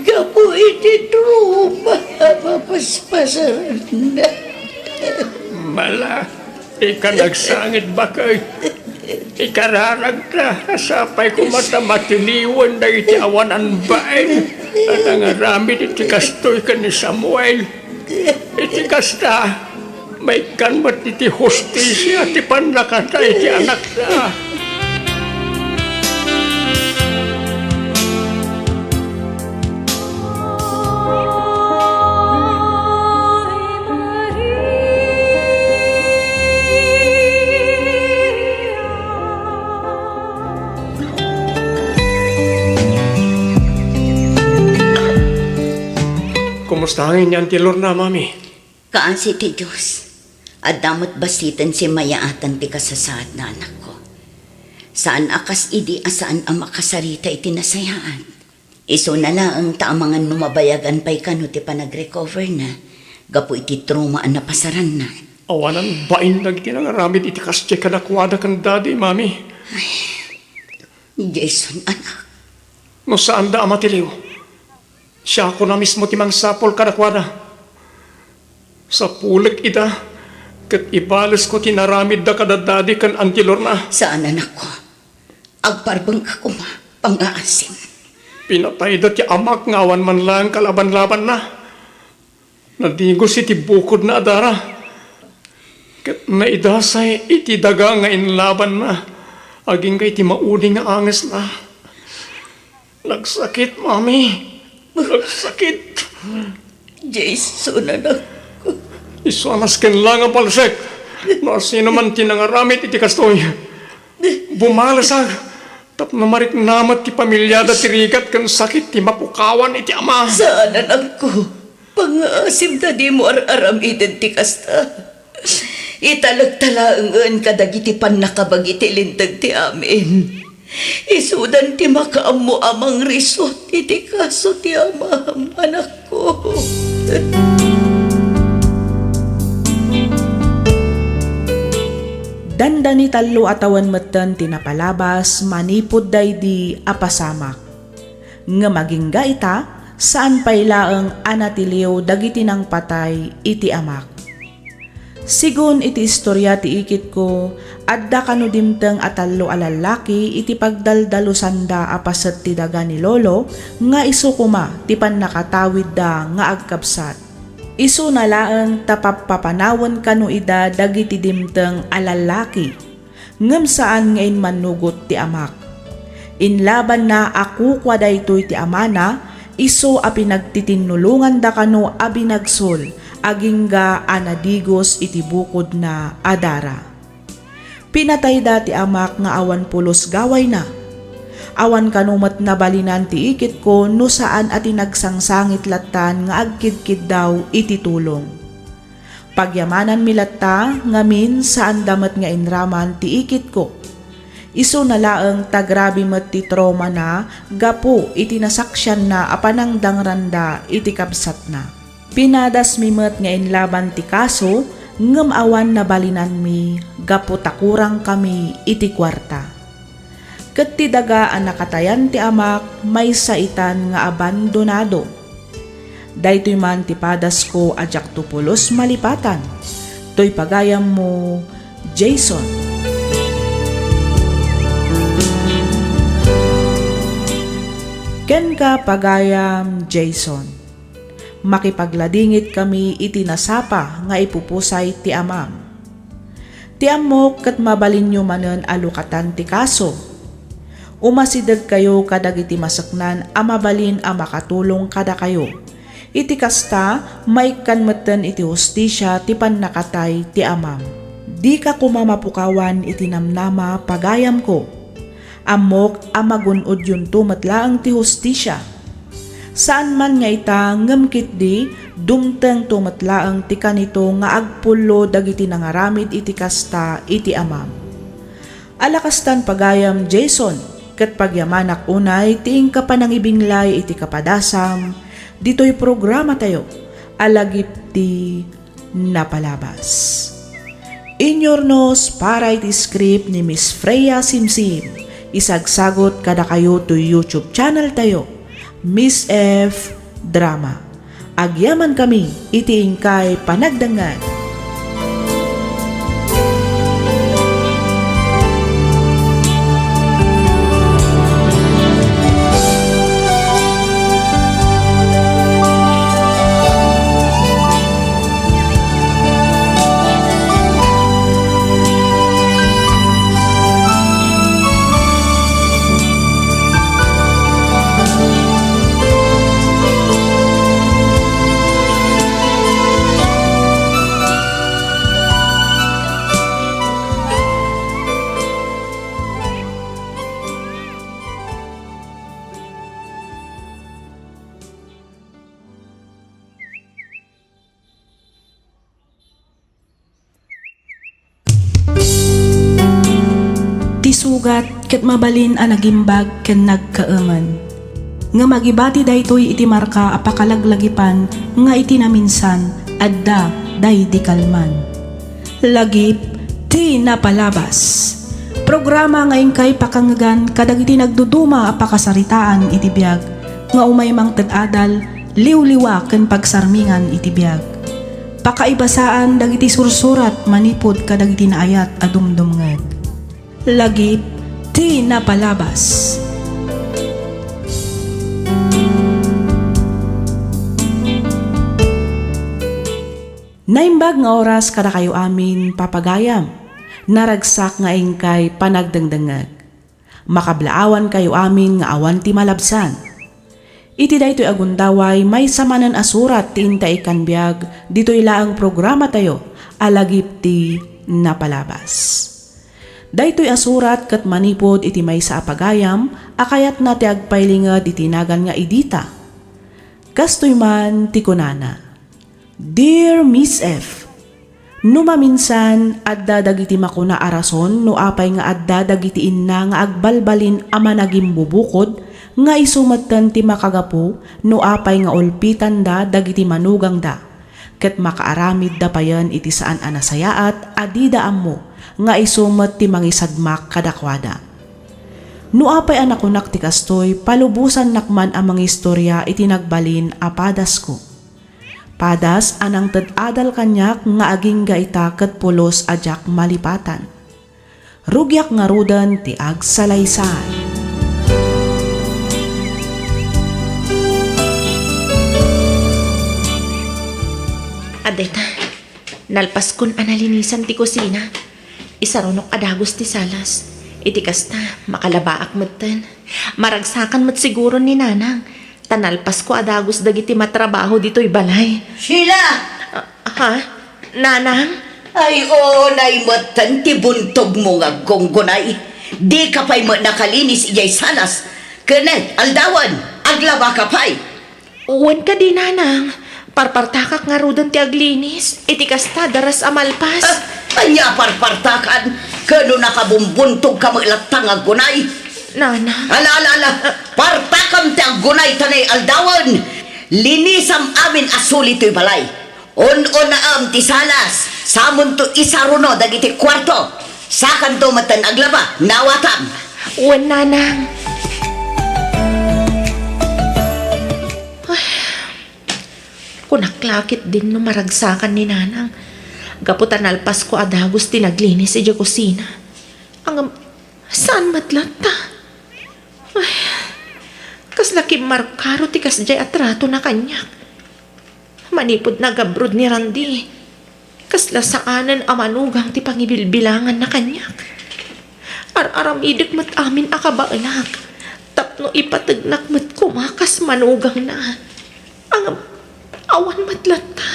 gapu iti trauma a mapaspasaranna. Mala, ika nagsangit, bakit? Ikararagta a sapay koma ta matiliwen dagiti awanan bain a nangaramid iti kastoy ken ni Samuel. Iti kasta, maikkan met iti hustisia ti pannakatay ti anakta. Kumusta ngamin ni Auntie Lorna, Mami? Kaasi ti Dios, adda met bassiten simmayaatan ti kasasaadna, anakko. Saan a kas idi a saan a makasarita iti nasayaat. Isuna laeng ta amangan no mabayagan pay kano ti panagrecoverna gapu iti trauma a napasaranna. Awanan bain dagiti nangaramid iti kas diay kadakuada ken Daddy, Mami. Ay, Jason, anak. No saanda a matiliw, siakon a mismo ti mangsapul kadakuada. Sapulek ida, ket ibalesko ti naramidda kada Daddy ken Auntie Lorna. Saan, anakko. Agparbengka koma, pangngaasim. Pinatayda ti amak nga awan man laeng kalabanlabanna. Nadigos iti bukodna a dara, ket naidasay iti daga nga inlabanna agingga iti maudi nga angesna. Nagsakit, Mami. Nagsakit. Jason, anakko. Isu a nasken la nga palsek no asino man ti nangaramid iti kastoy. Bumalesak tapno marikna met ti pamiliada ti rigat ken sakit ti mapukawan iti ama. Saan, anakko. Pangngaasim ta dimo ar-aramiden ti kasta. Italekta laengen kadagiti pannakabagi ti Linteg ti amin. Isudan ti makaammo a mangrisot iti kaso ti amam, anakko. Dandani tallo a tawen metten ti napalabas manipud daydi a pasamak. Ngem agingga ita, saan pay laeng a natiliw dagiti nangpatay iti amak. Sigun iti istoria ti ikitko, adda kano dimteng a tallo a lallaki iti pagdaldalusanda a paset ti daga ni Lolo nga isu koma ti pannakatawidda nga agkabsat. Isuna laeng ta pappapanawen kano ida dagiti dimteng a lallaki. Ngem saan nga immannugot ti amak. Inlabanna a kukua daytoy ti amana, Isu a pinagtitinnulonganda kano a binagsul agingga a nadigos iti bukodna a dara. Pinatayda ti amak nga awan pulos gawayna. Awan kano met nabalinan ti ikitko no saan a ti nagsangsangit lattan nga agkidkiddaw iti tulong. Pagyamananmi latta ngamin, saanda met nga inraman ti ikitko. Isuna laeng ta grabe met ti traumana gapu iti nasaksianna a panangdangranda iti kabsatna. Pinadasmi met nga inlaban ti kaso ngem awan nabalinanmi gapu ta kurangkami iti kuarta. Ket ti daga a nakatayan ti amak maysa itan nga abandonado. Daytoy man ti padasko a diakto pulos malipatan. Toy pagayammo, Jason. Kenka, pagayam Jason. Makipagladingit kami iti nasapa nga ipupusay ti amam. Ti ammok ket mabalinyo manen a lukatan ti kaso. Umasidegkayo kadagiti maseknan a mabalin a makatulong kadakayo. Iti kasta, maikkan metten iti hustisia ti pannakatay ti amam. Dika koma mapukawan iti namnama, pagayamko. Ammok a magun-odyonto met laeng ti hustisia. Saan man nga ita, ngem ketdi, dumtengto met laeng ti kanito nga agpullo dagiti nangaramid iti kasta iti amam. Alakastan, pagayam Jason, ket pagyamanak unay ti inka panangibinglay iti kapadasam ditoy programatayo a Lagip ti Napalabas. Inyurnos para iti script ni Miss Freya Simsim, isagsagut kadakayo toy YouTube channel tayo, Miss F Drama. Agyaman kami iti inkay panagdengngeg. Ti sugat ket mabalin a nagimbag ken nagkaemen. Ngem agibati daytoy iti marka a pakalaglagipan nga iti naminsan, adda daydi kalman. Lagip ti Napalabas. Programa nga inkay pakangngegan kadagiti nagduduma a pakasaritaan iti biag nga umay mangted adal, liwliwa ken pagsarmingan iti biag. Pakaibasaan dagiti sursurat manipud kadagiti naayat a dumdumngeg. Lagip ti Napalabas. Naimbag nga oras kadakayo amin, papagayam. Naragsak nga inkay panagdengdengngeg. Makablaawankayo amin nga awan ti malabsan. Iti daytoy a gundaway, maysa manen a surat ti inta ikkan biag ditoy laeng programatayo a Lagip ti Napalabas. Daytoy a surat ket manipud iti maysa a pagayam a kayatna ti agpailinged iti nagan nga Edita. Kastoy man ti kunana, Dear Miss F, no maminsan, adda dagiti makuna a rason no apay nga adda dagiti inna nga agbalbalin a managimbubukod nga isu metten ti makagapu no apay nga ulpitanda dagiti manugangda, ket makaaramidda payen iti saan a nasayaat a dida ammo nga isu met ti mangisadmak kadakuada. No apay a nakunak ti kastoy, palubosannak man a mangistoria iti nagbalin a padasko. Padas a nangted adal kaniak nga agingga ita ket pulos a diak malipatan. Rugiak ngaruden ti agsalaysay. Adda ita, nalpaskon a nalinisan ti kusina. Isarunok a dagus ti salas. Iti kasta, makalabaak metten. Maragsakan met siguro ni Nanang. Ta nalpasko a dagus dagiti matrabaho ditoy balay. Sheila! Ah, ha? Nanang? Ay, unay metten ti buntogmo nga aggunay. Dika pay met nakalinis idiay salas. Ken, aldawen, aglabaka pay. Wen kadi, Nanang. Parpartakak ngaruden ti aglinis. Iti kasta, daras a malpas. Ah, ania a parpartakan? Ken no nakabumbuntogka met latta nga aggunay? Nanang. Ala, ala, ala. Partakam ti aggunay ta nay aldawen. Linisam amin a suli toy balay. Un-unaem ti salas. Samonto isaruno dagiti kuarto. Sakanto metten aglaba. Naawatam. Wen, Nanang. Ay, kunak la ketdin no maragsakan ni Nanang. Gapu ta nalpasko a dagus ti naglinis idiay kusina. Ngem, saan met latta? Ay, kasla kimmarkaro ti kasdiay a tratona kaniak. Manipud nag-abroad ni Randy, kasla saanen a manugang ti pangibilbilanganna kaniak. Ar-aramidek met amin a kabaelak tapno ipategnak met koma kas manugangna. Ngem, awan met latta.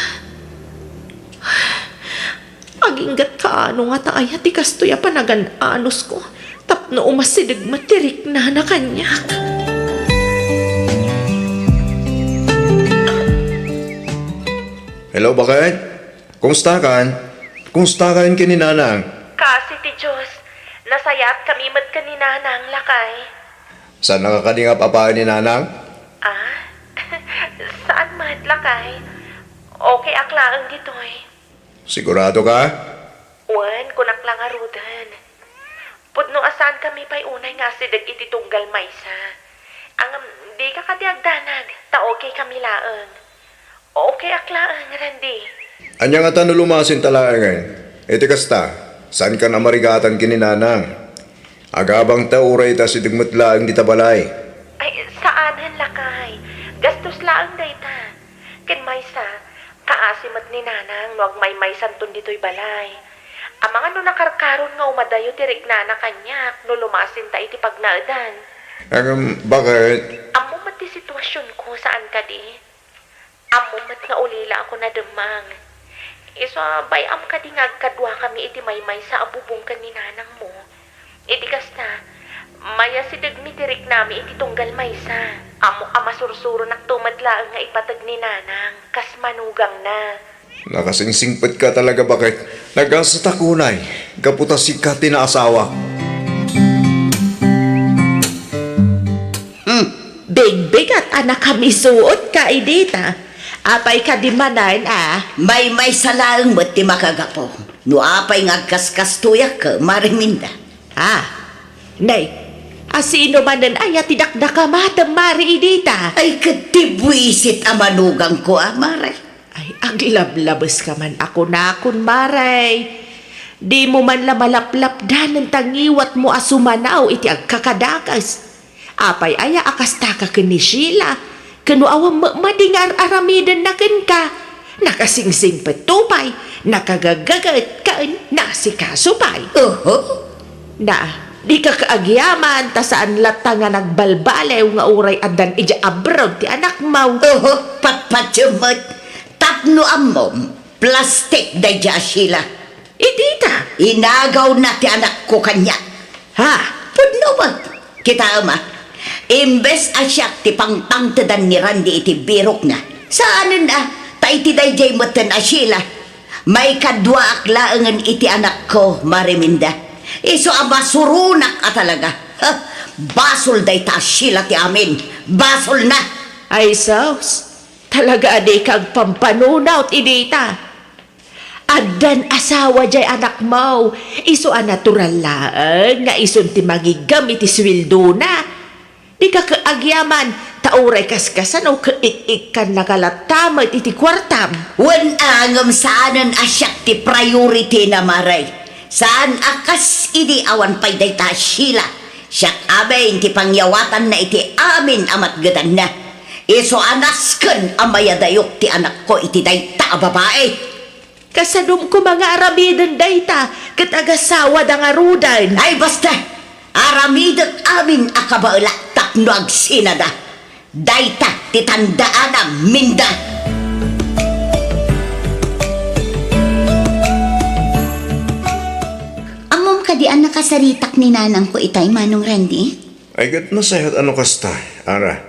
Agingga't kaano ngata aya ti kastoy a panagan-anosko tapno umasideg met ti riknana kaniak. Hello, baket? Kumustakan? Kumustakan ken ni Nanang? Kaasi ti Dios, nasayaatkami met ken ni Nanang, lakay. Saannaka kadi nga ap-apaen ni Nanang? Ah? Saan met, lakay. Okay ak laeng ditoy. Sigurado ka? Wen, kunak la ngaruden. Pudno a saankami pay unay nga asideg iti tunggal maysa. Ngem, dika kadi agdanag, ta okay kami laeng. Okay ak laeng, Randy. Ania ngata no lumasinta laengen? Iti kasta, saankan a marigatan ken ni Nanang. Agabangta uray ta asideg met laeng dita balay. Ay, saanen, lakay. Gastos laeng dayta. Ken maysa, kaasi met ni Nanang no agmaymaysanton ditoy balay. Amangan no nakarkaron nga umadayo ti riknana kaniak no lumasinta iti pagnaedan. Ngem, baket? Ammom met ti situasionko, saan kadi? Ammom met nga ulilaak a nademmang. Isu a bay-am kadi nga agkaduakami iti maymaysa a bubong ken ni Nanangmo? Iti kasta, mayasidegmi ti riknami iti tunggal maysa. Ammok a masursuronakto met laeng nga ipateg ni Nanang kas manugangna. Nakasingsingpetka talaga, baket. Nagasatak unay, gapu ta sika ti naasawak. Hmm, bigbigat a nakamisuotka idi ta. Apay kadi manen a? Maymaysa laeng met ti makagapu. No apay nga agkaskastoyak, Mare Minda. Ah, nay, a sino manen aya ti dakdakamatem, Mare, idi ta? Ay, ket ti buisit a manugangko a, Mare. Ay, aglablabeska man a kunakon, Mare. Dimo man la malaplapdanen ta ngiwatmo a sumanaw iti agkakadakes. Apay aya a kastaka ken ni Sheila? Ken no awan met madi nga ar-aramidenna kenka, nakasingsingpetto pay, nakagagaget ken naasikaso pay. Oho. Na, dika kaagyaman ta saan latta nga nagbalbaliw nga uray addan idiay abroad ti anakmo. Oho, patpatiem met. Tapno ammom, plastik daydiay a Sheila. Idi ta? Inagawna ti anakko kaniak. Ha? Pudno met. Kitaem a, imbes a siak ti pangpangtedan ni Randy iti birokna, saanen a, ta iti daydiay metten a Sheila, maikaduaak laengen iti anakko, Mare Minda. Isu a masuronak a talaga. Ha? Basol dayta a Sheila ti amin. Basolna. Ay sus, talaga a dika agpampanunot idi ta. Addan asawa diay anakmo, isu a natural laeng nga isun ti mangiggem iti suweldona. Dika kaagyaman, ta uray kaskasano ket ik-ikkannaka latta met iti kuartam. Wen a, ngem saanen a siak ti priority na, Mare. Saan a kas idi awan pay dayta a Sheila. Siak amin ti pangyawatanna iti amin a matgedanna. Isu a nasken a mayadayok ti anakko iti dayta a babai. Kasadom koma nga aramiden dayta ket agasawada ngaruden. Ay, basta! Aramidek amin a kabaelak tapno agsinada. Dayta ti tandaanam, Minda. Ammom kadi a nakasaritak ni nanangko itay, Manong Randy? Ay, ket nasayaat a no kasta, Ara.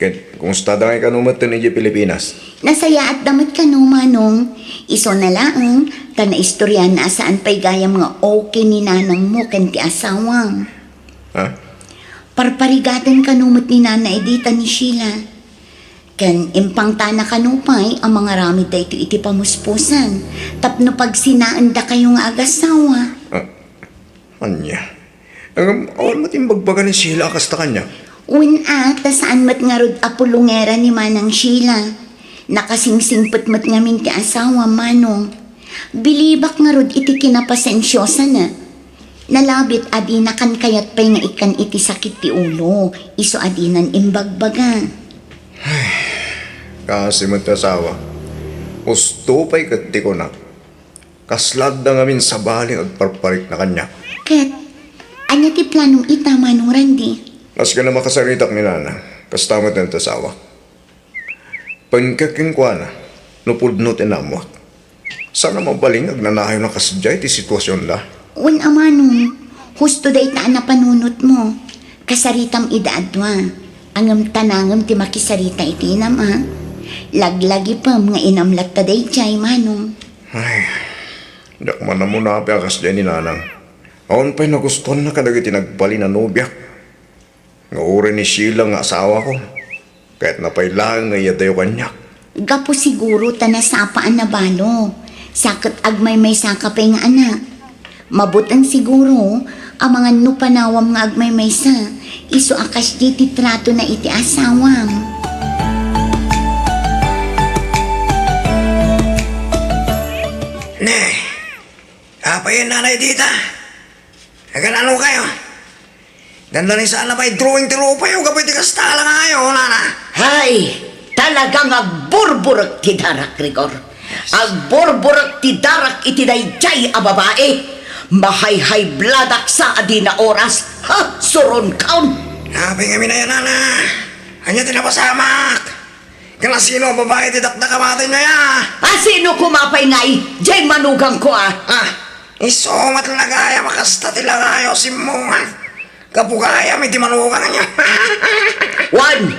Ket kumusta da ngay kano met idiay Pilipinas? Nasayaatda met kano, Manong. Isuna laeng, ta naistoryaanna a saan pay gayam nga okay ni nanangmo ken ti asawam. Ha? Parparigaten kano met ni Nana Edita ni Sheila. Ken impangtana kano pay a mangaramid daytoy iti pamuspusan tapno pagsinaendakayo nga agasawa. Ah, ania? Ngem, awan met imbagbaga ni Sheila a kasta kaniak? Wen a, ta saan met ngarud a pulongera ni Manang Sheila. Nakasingsingpet met ngamin ti asawam, Manong. Bilibak ngarud iti kinapasensiosana. Nalabit a dina kan kayat pay nga ikkan iti sakit ti ulo, isu a dinan imbagbaga. Kaasi met ti asawa. Husto pay ket ti kunak. Kasla adda ngamin sabali nga agparparikna kaniak. Ket, ania ti planom ita, Manong Randy? Maski a makasaritak ni Nana, kasta met ti asawak. Pangka kenkuana, no pudno ti naammoak. Saan a mabalin nga agnanayon a kasdiay ti situasionda? Wen a, Manong, husto dayta a napanunotmo. Kasaritam ida a dua. Ngem tanangem ti makisarita iti inam, a? Laglagipem nga inam latta daydiay, Manong. Ay, diak man ammo naapay a kasdiay ni Nanang. Awan pay nagustuanna kadagiti nagbalin a nobiak. Nga uray ni Sheila nga asawako, kayatna pay laeng nga iyadayo kaniak. Gapu siguro ta nasapa a nabalo, sa ket agmaymaysaka pay nga anak. Mabuting siguro, amangan no panawam nga agmaymaysa, isu a kasdiay ti tratona iti asawam. Ne, apay, Nanay Dita? Agan-ano kayo? Dandani saan a pay drawing ti rupayo gapu iti kasta a langayo, Nana. Hay, talagang agburburek ti darak, Rigor. Agburburek ti darak iti daydiay a babai. Mahayhaybladak sa a dina oras. Ha, suronkaon. Apay ngamin aya, Nana? Ania ti napasamak? Ken asino a babai ti dakdakamatenyo aya? Asino koma pay ngay, diay manugangko a? Ah, isu met la gayam a kasta ti langayo a simmungan. Gapu gayam iti manugangyo. Wen,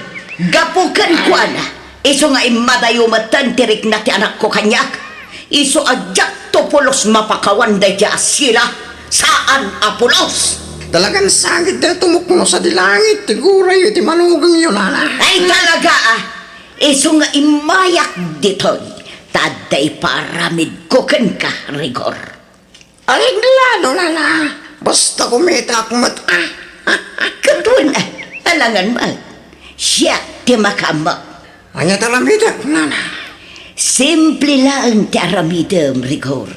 gapu kenkuana, isu nga immadayo metten ti rikna ti anakko kaniak. Isu a diakto pulos mapakawan daydiay a Sheila, saan a pulos. Talagan sagid daytoy mukno sadi langit ti gurayyo iti manugangyo, Nana. Ay, talaga, a. Isu nga immayak ditoy, ta adda ipaaramidko kenka, Rigor. Ay, lalo, Nana. Basta kumitak met, a. Ket wen, a, alangan met. Siak ti makaammo. Ania ti aramidek, Nana? Simple laeng ti aramidem, Rigor.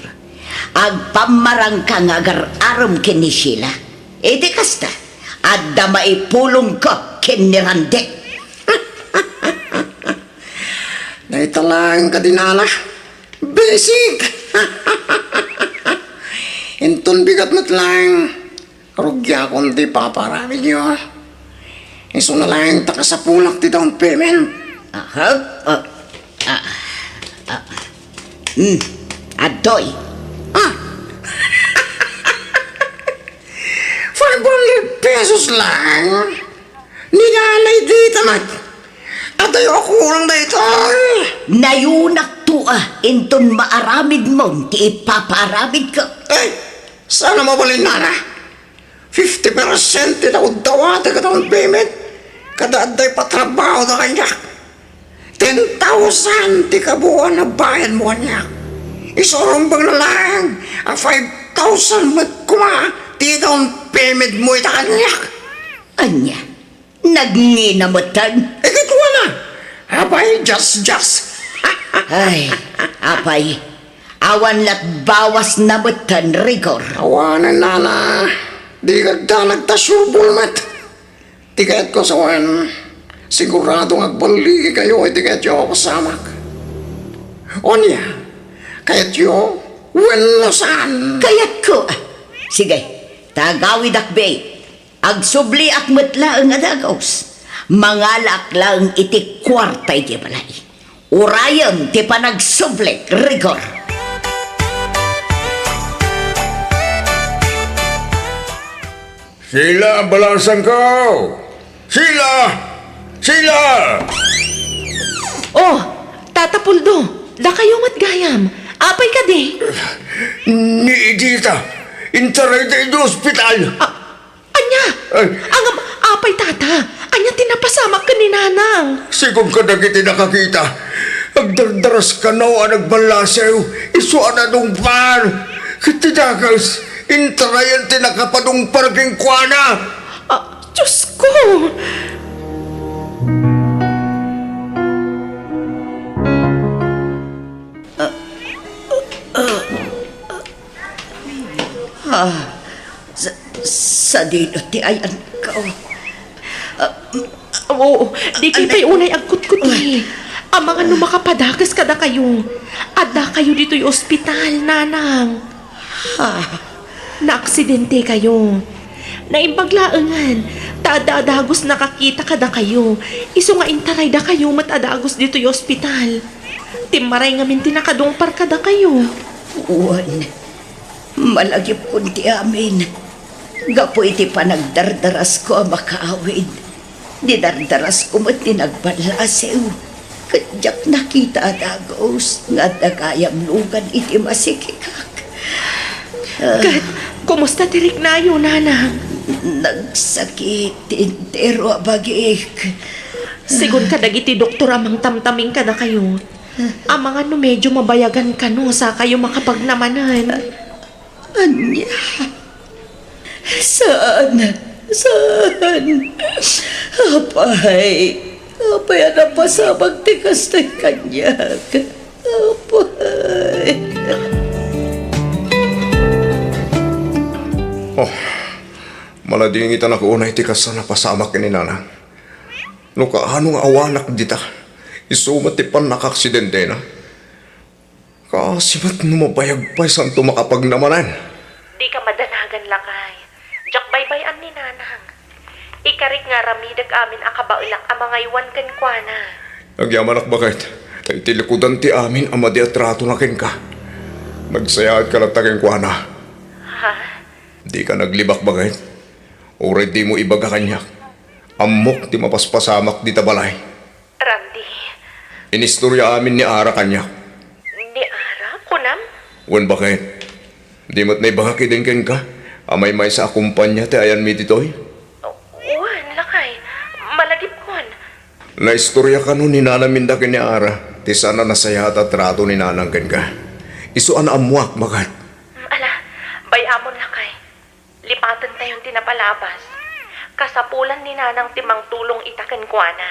Agpammarangka nga agar-arem ken ni Sheila. Iti kasta, adda maipulongko ken ni Randy. Dayta laeng kadi, Nana. Basic! Inton bigat met laeng, rugiakon ti ipapaaramidyo. Isuna laeng ta kasapulak ti down payment. Aha? Ah, ah, ah. Hmm. Adtoy. Ah! Five hundred pesos lang? Ni Nanay Dita met. Adayo a kurang daytoy. Nayunakto a inton maaramidmon ti ipapaaramidko. Ay, saan a mabalin, Nana? Fifty percent ti nauddawatek a down payment. Kada adda ipatrabahoda kaniak. Ten thousand ti kabuuan a bayadmo kaniak. Isu a rumbeng na laeng a five thousand met koma ti down payment mo ita kaniak. Ania? Nagngina metten? Ikatuana. Apay, just, just. Ay, apay. Awan lat bawas na metten, Rigor. Awanen, Nana. Di gagdanag ta sure ball met. Ti kayatko sawen, sigurado nga agballigikayo iti kayatyo a pasamak. Ania, kayatyo wenno saan? Kayatko. Sige, ta agawidak, be. Agsubliak met laeng a dagus. Mangalaak laeng iti kuarta iti balay. Urayem ti panagsublik, Rigor. Sila, balasangko! Sila! Sila! Oh, Tata Puldo, dakayo met gayam. Apay kadi? Ni Edita, intarayda iti ospital. Ah, ania? Ay. Ngem, apay, Tata? Ania ti napasamak ken ni Nanang? Sigun kadagiti nakakita, agdardaras kano a nagballasew, isu a nadungpaan. Ket ti dakes, intarayan ti nakapadungpar kenkuana. Ah, Diosko! Ah, sa-, sadino ti ayanko? Ah, oo, dikay pay unay agkutkutli. Amangan no makapadakes kadakayo. Addakayo ditoy ospital, Nanang. Ha? Naaksidentekayo. Naimbag laengen, ta adda a dagus nakakita kadakayo. Isu nga intaraydakayo met a dagus ditoy ospital. Timmaray ngamin ti nakadungpar kadakayo. Wen, malagipkon ti amin. Gapu iti panagdardarasko a makaawid, dinardarasko met ti nagballasew, ket diak nakita a dagus nga adda gayam lugan iti masikikak. Ah. Ket kumusta ti riknayo, Nanang? Nagsakit ti entero a bagik. Sigun kadagiti doktor a mangtamtaming kadakayo, amangan no medyo mabayagan kano sakayo makapagnamanen. Ania? Saan? Saan? Apay, apay a napasamak ti kastoy kaniak? Apay. Oh, maladingitanak unay ti kas a napasamak ken ni Nanang. No kaano nga awanak dita, isu met ti pannakaaksidentena. Kaasi met no mabayag pay, saanto makapagnamanen. Dika madanagan, lakay. Diak baybay-an ni Nanang. Ikarik nga aramidek amin a kabaelak a mangaywan kenkuana. Agyamanak, baket, ta iti likudan ti amin a madi a tratona kenka, nagsayaat ka latta kenkuana. Ha? Dika naglibak, baket. Uray dimo ibaga kaniak, ammok ti mapaspasamak dita balay. Randy. Inistorya amin ni Ara kaniak. Ni Ara, kunam? Wen, baket. Di met naibagak idin kenka a maymaysa a kompania ti ayanmi ditoy? Wen, lakay. Malagipkon. Naistorya kano ni Nanang Minda ken ni Ara ti saan a nasayaat a trato ni Nanang kenka. Isu a naammoak, baket. Ala, bay-amon, lakay. Lipatentayon ti napalabas. Kasapulan ni Nanang ti mangtulong ita kenkuana.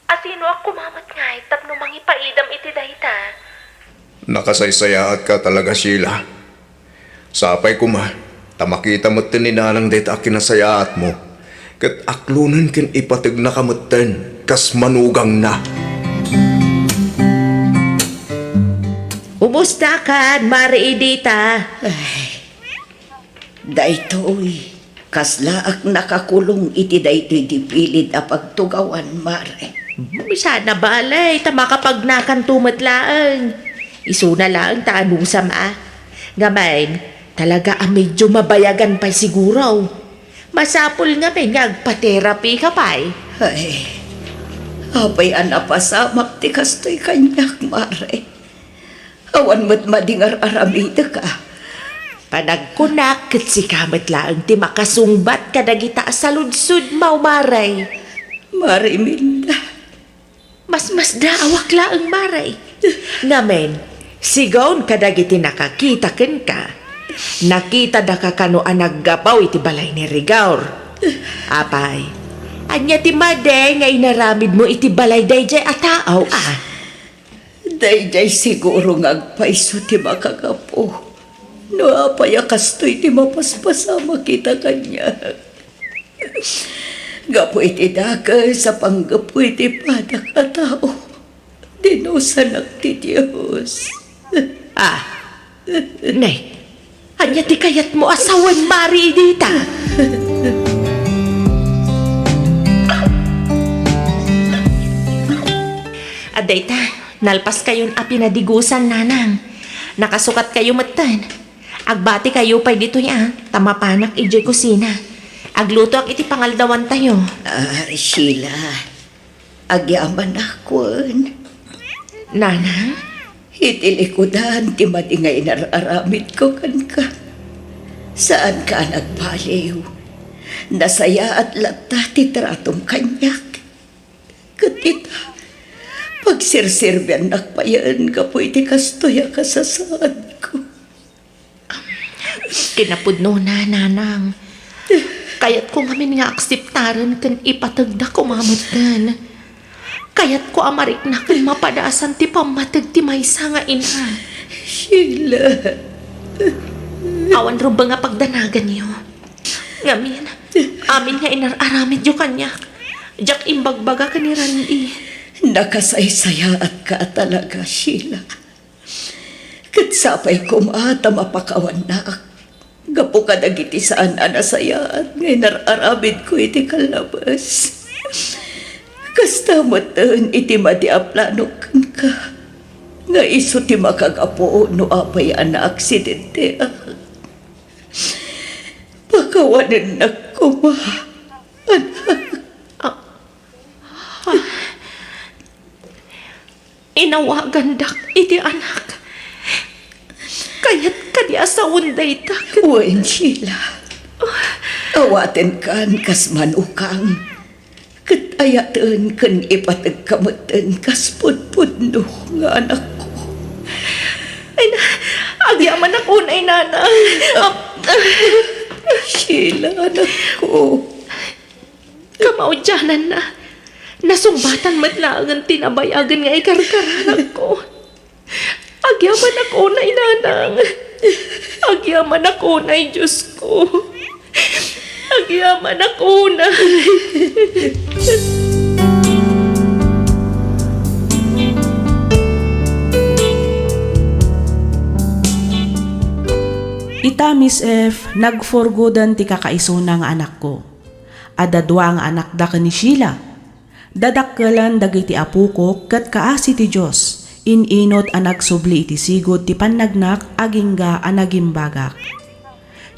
Asinoak koma met ngay tapno mangipaidam iti dayta? Nakasaysayaatka talaga, Sheila. Sapay koma ta makita metten ni Nanang dayta a kinasayaatmo, ket aklonen ken ipategnaka metten kas manugangna. Kumustakan, Mare Edita? Ay, daytoy, kaslaak nakakulong iti daytoy dipilid a pagtugawan, Mare. Saan a bale, ta makapagnakanto met laeng. Isuna laeng ta anusam a. Ngamin, talaga a medyo mabayagan pay siguro. Masapul ngamin nga agpa-therapy ka pay. Ay, apay a napasamak ti kastoy kaniak, Mare. Awan met madi nga ar-aramidek a. Panagkunak ket sika met laeng ti makasungbat kadagita a saludsodmo, Mare. Mare Imelda. Masmasdaawak laeng, Mare. Ngamin, sigun kadagiti nakakita kenka, nakitadaka kano a naggapu iti balay ni Rigor. Apay, ania ti madi nga inaramidmo iti balay daydiay a tao, a? Daydiay siguro nga agpayso ti makagapu no apay a kastoy ti mapaspasamak ita kaniak. Gapu iti dakes a panggapu iti padak a tao, dinusanak ti Dios. Ah, ne, ania ti kayatmo a sawen, Mare Edita? Dayta, nalpaskayon a pinadigusan, nanang. Nakasukatkayo metten. Agbatikayo pay ditoy, a, ta mapanak idiay kusina. Aglutoak iti pangaldawantayo. Ah, Sheila, agyamanak wen. Nanang? Iti likudan ti madi nga inar-aramidko kenka. Saanka a nagbaliw. Nasayaat latta ti tratom kaniak. Ket ita, pagserserbiannak payen gapu iti kastoy a kasasaadko. Kinapudnona, nanang. Kayatko ngamin nga akseptaren ken ipategda koma metten. Kayatko a marikna ken mapadasan ti pammateg ti maysa nga ina. Sheila. Awan rumbeng a pagdanaganyo. Ngamin, amin nga inar-aramidyo kaniak, diak imbagbaga ken ni Randy. Nakasaysayaat ka a talaga, Sheila. Ket sapay koma ta mapakawannak gapu kadagiti saan a nasayaat nga inar-aramidko iti kallabes. Kasta metten iti madi a planok kenka, nga isu ti makagapu no apay a naaksidente. Pakawanennak koma, anak. Ah, ah. Inawagandak iti anak. Kayat kadi a sawen dayta ket Wen, Sheila. Awatenkan kas manukang. Ket ayaten ken ipategka metten kas pudpudno nga anakko. Ay na, agyamanak unay, nanang. Ap- Sheila, anakko. Kamaudiananna, nasungbatan met laengen ti nabayagen nga ikarkaranakko. Agyamanak unay, nanang. Agyamanak unay, Diosko. Agyamanak unay. Ita, Miss F, nagpurgoden ti kakaisuna nga anakko. Adda dua nga anakda ken ni Sheila. Dadakkelen dagiti apokok ket kaasi ti Dios, in-inut a nagsubli iti sigud ti pannagnak agingga a nagimbagak.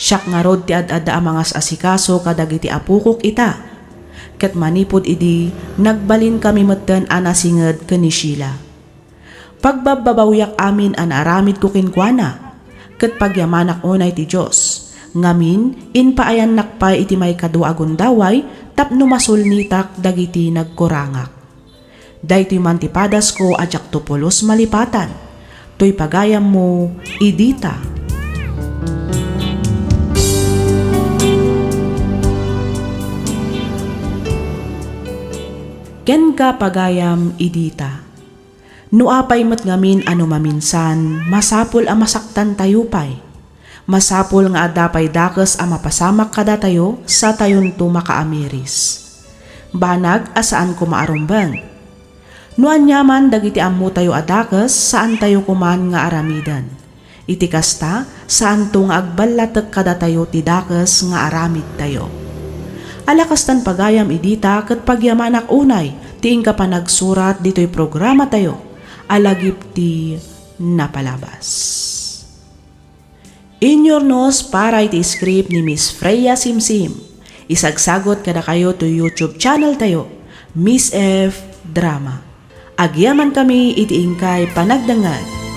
Siak ngarud ti ad-adda a mangas-asikaso kadagiti apokok ita. Ket manipud idi, nagbalinkami metten a nasinged ken ni Sheila. Pagbabbabawiak amin a naaramidko kenkuana, ket pagyamanak unay ti Dios. Ngamin, impaayannak pay iti maikadua a gundaway tapno masulnitak dagiti nagkurangak. Daytoy man ti padasko a diakto pulos malipatan. Toy pagayammo, Idita. Kenka, pagayam, Idita. No apay met ngamin a no maminsan, masapul a masaktantayo pay. Masapul nga adda pay dakes a mapasamak kadatayo satayonto makaamiris. Banag a saan koma a rumbeng. No aniaman dagiti ammotayo a dakes, saantayo koman nga aramiden. Iti kasta, saanto nga agballatek kadatayo ti dakes nga aramidtayo. Ala kastan, pagayam, Idita, ket pagyamanak unay ti inka panagsurat ditoy programatayo a lagip ti napalabas. Inyurnos para iti script ni Miss Freya Simsim. Isagsagut kadakayo toy YouTube channel tayo, Miss F Drama. Agyamankami iti inkay panagdengngeg.